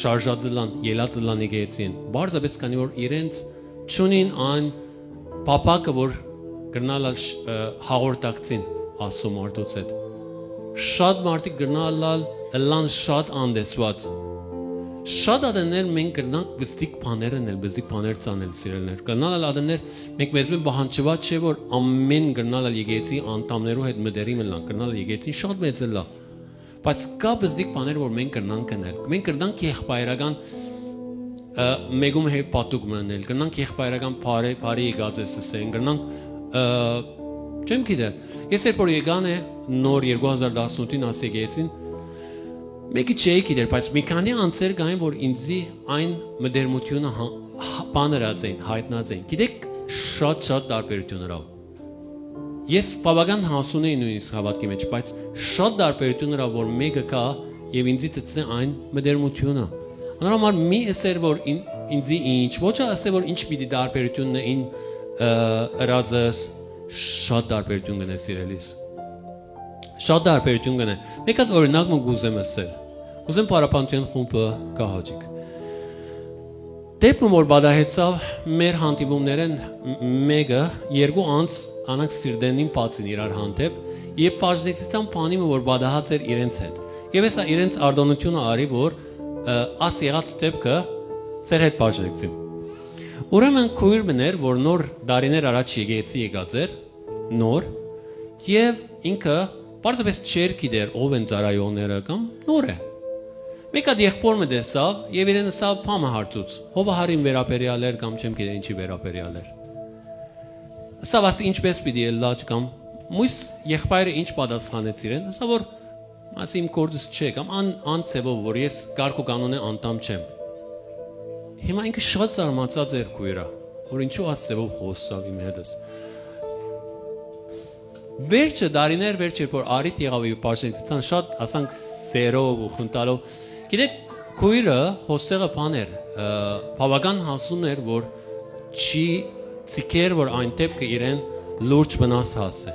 շարժած ըլլան, ելած ըլլան եկեղեցին, պարզապէս քանի որ իրենց չունին այն փափակը, որ կրնալ ալ շ-, ը, հաղորդակցին Աստծո մարդոց հետ։ Շատ մարդիկ կրնալ ալ ըլլան շատ անտեսուած։ Շատ ատեններ մենք կրնանք բզդիկ բաներ ընել, բզդիկ բաներ ծանել, սիրելիներ։ Կրնալ ալ ատեններ մենք մեզմէ պահանջուած չէ, որ ամեն կրնալ ալ եկեղեցի անդամներու հետ մտերիմ ըլլան, կրնալ ալ եկեղեցին շատ մեծ ըլլայ։ Բայց կա բզդիկ բաներ, որ մենք կրնանք ընել։ Մենք կրնանք եղբայրական, ը, մեկում հետ պատուկ մը ընել, կրնանք եղբայրական բարի, բարի եկած ես ըսեն, կրնանք, ը, չեմ գիտեր, ես երբ որ եկան է նոր երկու հազար տասնութին աս եկեղեցին, մեկը չէի գիտեր, բայց մի քանի անձեր կային, որ ինձի այն մտերմությունը հա-, հա-, բան ըրած էին, յայտնած էին։ Գիտեք, շատ-շատ տարբերություն ըրաւ։ Ես բավական հասուն էի նոյնիսկ հաւատքի մէջ, բայց շատ տարբերություն ըրաւ, որ մէկը գայ եւ ինձի ցցնէ այն մտերմութիւնը։ Անոր համար մի ըսեր, որ ին-, ինձի ինչ, ոչ ալ ըսեր, որ ինչ պիտի տարբերությունն է ին, ը, ըրածս, շատ տարբերություն կ'ընէ, սիրելիս։ Շատ տարբերություն կ'ընէ։ Մէկ հատ օրինակ մը կ'ուզեմ ըսել։ Կ'ուզեմ Փարապանտեան խումբը կահաճիք։ Դէպ մը որ պատահեցաւ մեր հանդիպումներէն մ-, մէկը, երկու անձ անանք սիրտենին բացին իրար հանդէպ, եւ բաժնեցցան բանի մը որ պատահած էր իրենց հետ։ Եւ հեսա իրենց արտոնությունը արի, որ, ը, աս եղած դէպքը ձեր հետ բաժնեցին։ Ուրեմն քույր մըն էր, որ նոր տարիներ առաջ եկեղեցի եկած էր, նոր, եւ ինքը պարզապէս չէր գիտեր ով են ծառայողները կամ նոր է։ Մէկ հատ եղբոր մը տեսաւ եւ իրեն ըսաւ, փամը հարցուց, հովահարին վերաբերյալ էր կամ չեմ գիտեր ինչի վերաբերյալ էր։ Ըսաւ, ասի, ինչպես պիտի ելլա, կամ մույս եղբայրը ինչ պատասխանեց իրեն, ըսաւ, որ, ասի, իմ գործս չէ, կամ ան-, անձեւով, որ ես կարգ ու կանոնի անդամ չեմ։ Հիմա ինքը շատ զարմացած էր քույրը, որ ինչու աս ձևով խոսսաւ իմ հետս։ Վերջը, տարիներ վերջ, երբ որ առիթ եղաւ եւ բաժնեցցան շատ, ասանք, սերով ու խնդալով, գիտեք, քույրը հոստեղը բան էր, ը, բավական հասուն էր, որ չի ցիկեր, որ այն դեպքը իրեն լուրջ վնաս հասցնէ։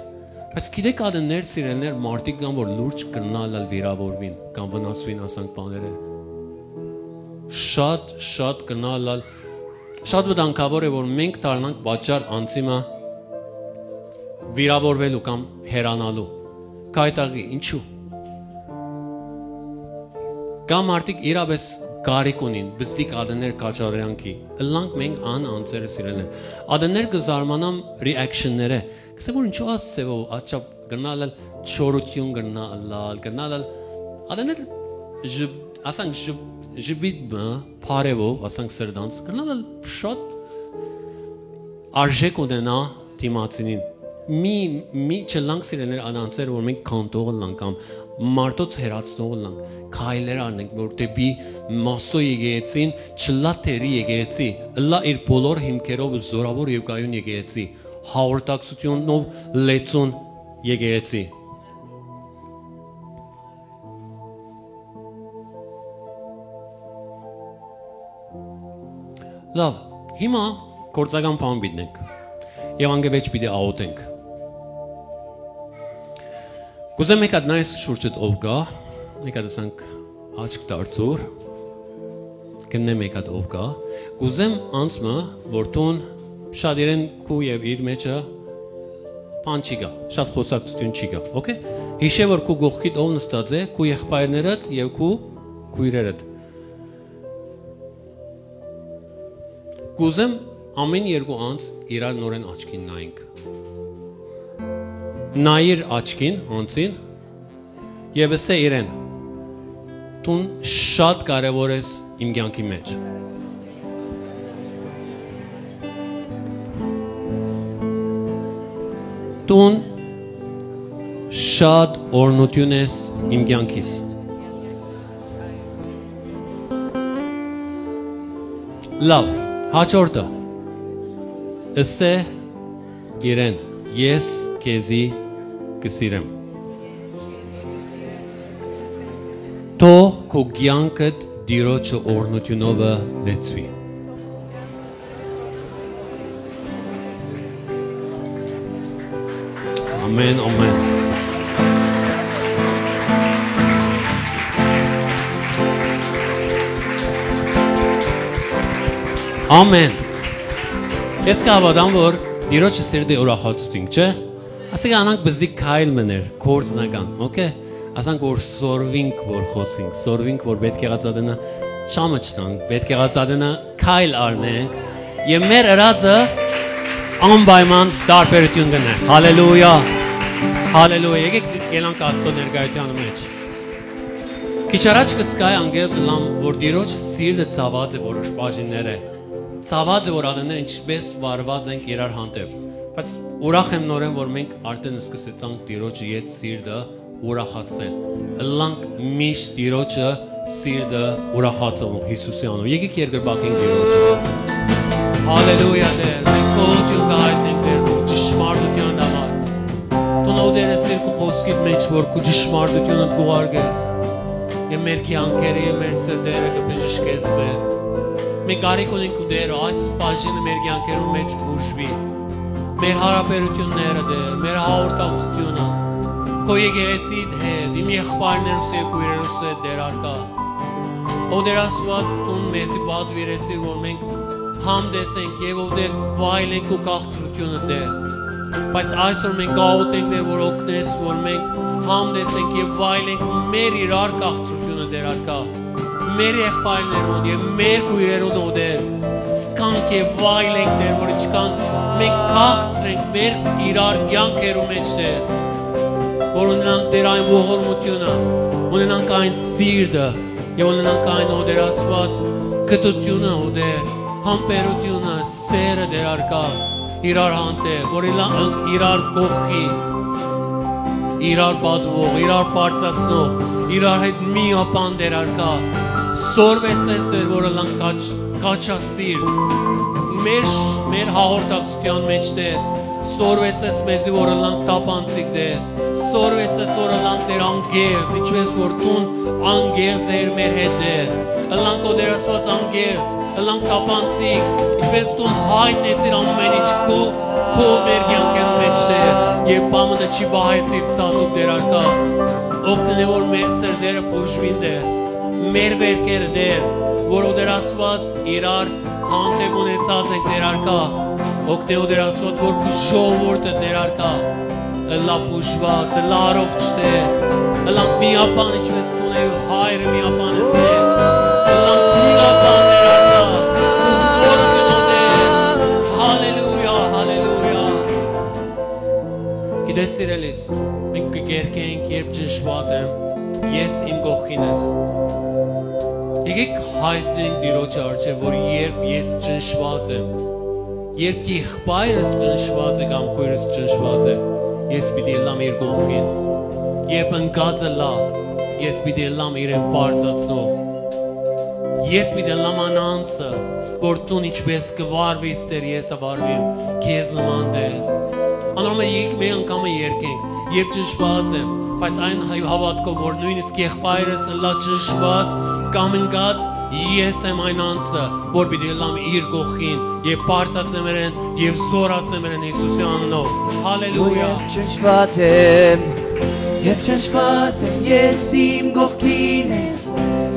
Բայց գիտէք, ատեններ, սիրելիներ, մարդիկ կան, որ լուրջ կրնան ըլլալ վիրաւորուին կամ վնասուին ասանք բաները։ Շատ, շատ կրնան ըլլալ, շատ վտանգաւոր է, որ մենք դառնանք պատճառ անձի մը վիրաւորուելու կամ հեռանալու։ Կայտաղի, ինչու՞։ Կամ մարդիկ իրապէս կարիք ունին, պզտիկ ատեններ կաչառեանքի։ Ըլլանք մենք ան անձերը, սիրելիներ։ Ատեններ կը զարմանամ reaction-ները։ Կսե որ ինչու այս ձևով աչափ կրնալ ալ չորություն կրնա ըլլալ, կրնալ ալ ատեններ ժ-, ասանք ժ-, ժպիտ մը, բարեւով, ասանք սրտանց, կրնալ ալ շատ արժեք ունենայ դիմացինին։ Մի, մի չըլլանք, սիրելիներ, ան անձեր, որ մենք քանդող ըլլանք կամ մարդոց հեռացնող ըլլանք, քայլեր առնենք, որ դէպի Մասսոյ եկեղեցին, չըլլայ թերի եկեղեցի, ըլլայ իր բոլոր հիմքերով զօրաւոր եւ կայուն եկեղեցի, հաղորդակցութիւնով լեցուն եկեղեցի։ Լաւ, հիմա գործական բան պիտի նենք եւ անգէ վեճ պիտի աղօթենք։ Կուզեմ մէկ հատ նայես շուրջդ ով կայ, մէկ հատ ասանք աչք դարձուր, գննեմ մէկ հատ ով կայ։ Կուզեմ անձ մը, որ դուն շատ իրեն քու եւ իր մեջը բան չի գայ, շատ խոսակցութիւն չի գայ, օքէ։ Յիշէ, որ քու կողքիդ ով նստած է, քու եղբայրներդ եւ քու քոյրերդ։ Կուզեմ ամէն երկու անձ իրար նորէն աչքին նայենք։ Նայիր աչքին անձին եւ ըսէ իրեն. «Դուն շատ կարեւոր ես իմ կեանքի մէջ»։ «Դուն շատ օրհնութիւն ես իմ կեանքիս»։ Լաւ, հաջորդը, ըսէ իրեն. «Ես քեզի կը սիրեմ»։ Թող քու կեանքդ Տիրոջը օրհնութիւնովը լեցուի։ Ամեն, ամեն։ Ամեն։ Ես կհաւատամ, որ Տիրոջը սիրտը ուրախացուցինք, չէ՞։ Ասիկա անանք բզիկ քայլ մներ, գործնական, օքէ։ Ասանք, որ սորվինք, որ խօսինք, սորվինք, որ պէտք եղած ատենը չամչնանք, պէտք եղած ատենը քայլ առնենք եւ մեր ըրածը անպայման տարբերութիւն կ'ընէ։ Հալելույա։ Հալելույա։ Եկեք գնանք Աստծո ներկայութեան մէջ։ Քիչ առաջ կը զգայ անգելս լամ, որ Տիրոջ սիրտը ցաված է որոշ բաժինները։ Ցաված է, որ ատեններ ինչպէս վարուած ենք իրար հանդէպ։ Բայց ուրախ եմ նորէն, որ մենք արդեն սկսեցանք Տիրոջ ետ սիրտը ուրախացնել։ Ըլլանք միշտ Տիրոջը սիրտը ուրախացնող Յիսուսի անունով։ Եկեք երկրպագենք Տիրոջը։ Հալելույա, Տէր, մենք գոհութիւն կը հայտնենք, Տէր, քու ճշմարտութեան համար։ Դուն ով Տէր ես, Տէր, քու խօսքիդ մէջ, որ քու ճշմարտութիւնը կ'ուղարկես եւ մեր կեանքերը եւ մեր սրտերը կը բժշկես, Տէր։ Մենք կարիք ունենք քու, Տէր, այս բաժինը մեր կեանքերուն մէջ բուժուի։ Մեր յարաբերութիւնները, Տէր, մեր հաղորդակցութիւնը, քո եկեղեցիդ հետ, իմ եղբայրներուս եւ քոյրերուս հետ, Տէր, առկայ։ Ով Տէր Աստուած, դուն մեզի պատուիրեցիր, որ մենք հանդես ենք եւ ով Տէր վայելենք քու քաղցրութիւնը, Տէր։ Բայց այսօր մենք կաղոթենք, Տէր, որ օգնես, որ մենք հանդես ենք եւ վայելենք մեր իրար քաղցրութիւնը, Տէր, առկայ։ Մեր եղբայրներուն եւ մեր քոյրերուն, ով Տէր, սկանք եւ վայելենք, Տէր, որ ինչքան մենք քաղցր ենք մեր իրար կեանքերու մէջ, Տէր, որ ունենանք, Տէր, այն ողորմութիւնը, ունենանք այն սիրտը, եւ ունենանք այն, ով Տէր Աստուած, կրթութիւնը, ով Տէր, համբերութիւնը, սերը, Տէր, առկայ իրար հանդէպ, որ ըլլանք իրար կողքի, իրար պատուող, իրար բարձրացնող, իրար հետ միաբան, Տէր, առկայ։ Սորվեցես, Տէր, որ ըլլանք քաչ-, քաչասիրտ։ Մեր շ-, մեր հաղորդակցութեան մէջ, Տէր, սորվեցես մեզի, որ ըլլանք թափանցիկ, Տէր։ Այսօր, այսօր ըլլանք, Տէր, անկեղծ, ինչպէս որ դուն անկեղծ էիր մեր հետ, Տէր։ Ըլլանք, օ Տէր Աստուած, անկեղծ, ըլլանք թափանցիկ, ինչպէս դուն յայտնեցիր ամէն ինչ քու, քու մեր կեանքերու մէջ, Տէր, եւ բան մը չի պահեցիր ցածուկ, Տէր, առկայ։ Օգնէ, որ մեր սրտերը բուժուին, Տէր, մեր վերքերը, Տէր, որ, օ Տէր Աստուած, իրար հանդէպ ունեցած ենք, Տէր, առկայ։ Օգնէ, օ Տէր Աստուած, որ քու ժողովուրդը, Տէր, առկայ, ըլլայ բուժուած, ըլլայ առողջ, Տէր, ըլլանք միաբան, ինչպէս դուն եւ Հայրը միաբան ես, Տէր, ըլլանք միաբան, Տէր, առկայ, ու զօրը գնով, Տէր։ Հալելույա, հալելույա։ Գիտես, սիրելիս, մենք կը կերկենք, երբ ճնշուած եմ, ես իմ կողքին ես։ Եկեք հայտնենք Տիրոջը առջեւ, որ երբ ես ճնշուած եմ, երբ եղբայրս ճնշուած է կամ քոյրս ճնշուած է, ես պիտի ըլլամ իր կողքին։ Երբ ընկած ըլլայ, ես պիտի ըլլամ իրեն բարձրացնող։ Ես պիտի ըլլամ այն անձը, որ դուն ինչպէս կը վարվիս, Տէր, ես ը վարվիմ քեզ նման, Տէր։ Անոր համար եկեք մէկ անգամը երգենք, երբ ճնշուած եմ, բայց այն հայ-, հաւատքով, որ նոյնիսկ եղբայրս ըլլայ ճնշուած կամ ընկած, ես եմ այն անձը, որ պիտի ըլլամ իր կողքին եւ բարձրացնեմ իրեն եւ զօրացնեմ իրեն Յիսուսի անունով։ Հալելույա։ Երբ ճնշված եմ, երբ ճնշված եմ, ես իմ կողքին ես,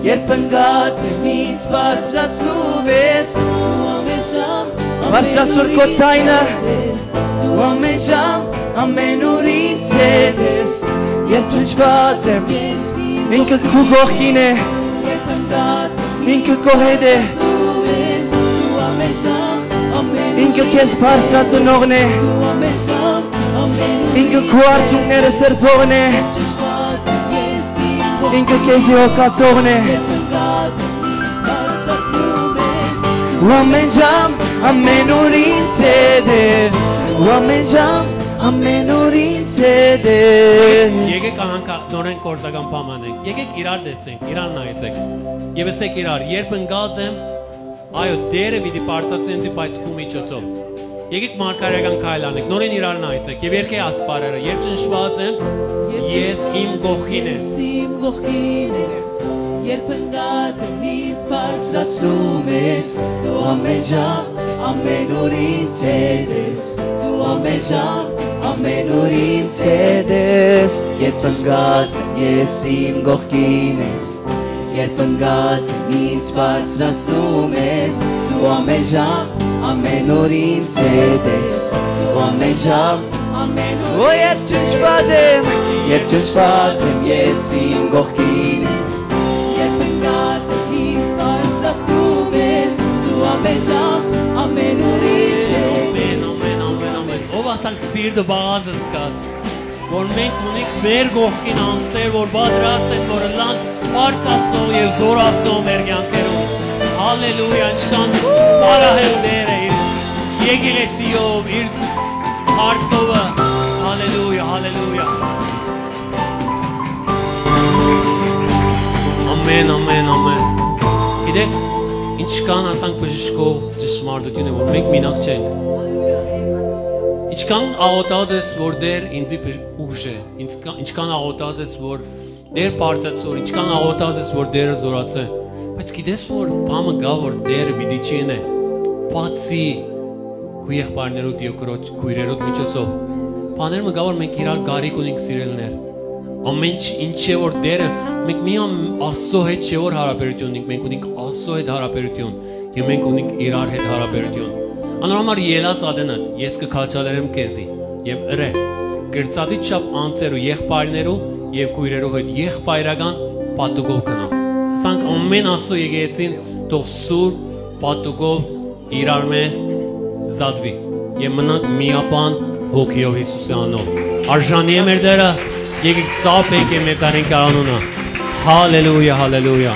երբ ընկած եմ, ինձ բարձրացնում ես, դու ամեն ժամ, բարձրացուր քո ձայնը, դու ամեն ժամ, ամեն օր ինձ հետ ես, երբ ճնշված եմ, ինքը քու կողքին է, ինքը քո հետ է, ինքը քեզ բարձրացնողն է, ինքը քու արցունքները սրբողն է, ինքը քեզի հոգացողն է։ Ու ամեն ժամ, ամեն օր ինձ հետ ես, ու ամեն ժամ, ամեն օր ինձ հետ ես։ Եկեք անհանգա-, նորէն գործական բան անենք։ Եկեք իրար տեսնենք, իրար նայեցեք։ Եւ ասեք իրար, երբ ընկած եմ, այո, Տերը պիտի բարձրացնի ինձ, բայց քու միջոցով։ Եկեք մարգարեական քայլ անենք, նորէն իրար նայեցեք եւ երկե ասպարերը, երբ ճնշված եմ, ես իմ կողքին ես։ Ես իմ կողքին ես, երբ ընկած եմ, ինձ բարձրացնում ես, դու ամեն ժամ, ամեն օր ինձ հետ ես, դու ամեն ժամ, ամեն օր ինձ հետ ես, երբ ընկած եմ, ես իմ կողքին ես, երբ ընկած եմ, ինձ բարձրացնում ես, դու ամեն ժամ, ամեն օր ինձ հետ ես, դու ամեն ժամ, ամեն օր։ Օ, երբ ճնշված եմ, երբ ճնշված եմ, ես իմ կողքին ես, երբ ընկած եմ, ինձ բարձրացնում ես, դու ամեն ժամ, ամեն օր ինձ հետ ես։ Ամեն, ամեն, ամեն, ամեն։ Ով ասանք սիրտը բաղած զգաց, որ մենք ունենք մեր կողքին անձեր, որ պատրաստ են, որ ըլլան բարձրացնող եւ զօրացնող մեր կեանքերուն։ Հալելույա, ինչքան բարահեղ Տէր է իր եկեղեցիով, իր հարսովը։ Հալելույա, հալելույա։ Ամեն, ամեն, ամեն։ Գիտեք, ինչքան ասանք բժշկող ճշմարտություն է, որ մենք մինակ չենք։ Ինչքան աղոթած ես, որ Տէր ինձի բժ-, ուժ է, ինչքան, ինչքան աղոթած ես, որ Տէր բարձրացուր, ինչքան աղոթած ես, որ Տէրը զօրացե, բայց գիտես, որ բան մը կա, որ Տէրը պիտի չի ընէ, բացի քու եղբայրներուդ եւ քրոջ քոյրերուդ միջոցով։ Բաներ մը կա, որ մենք իրար կարիք ունենք, սիրելիներ։ Ամեն ինչ, ինչ է, որ Տէրը, մենք միայն Աստծո հետ չէ, որ յարաբերություն ունենք, մենք ունենք Աստծո հետ յարաբերություն, եւ մենք ունենք իրար հետ յարաբերություն։ Անոր համար ելած ատենդ ես կը քաջալերեմ քեզի, եւ ըրէ, կրծատիդ չափ անձերու, եղբայրներու եւ քոյրերու հետ եղբայրական պատուկով գնա։ Սանք ամեն Աստծո եկեղեցին թող սուր պատուկով իրարմէ զատուի, եւ մնանք միաբան հոգիով Յիսուսի անունով։ Արժանի է մեր Տէրը, եկեք ծափենք եւ մեծարենք իր անունը։ Հալելույա, հալելույա։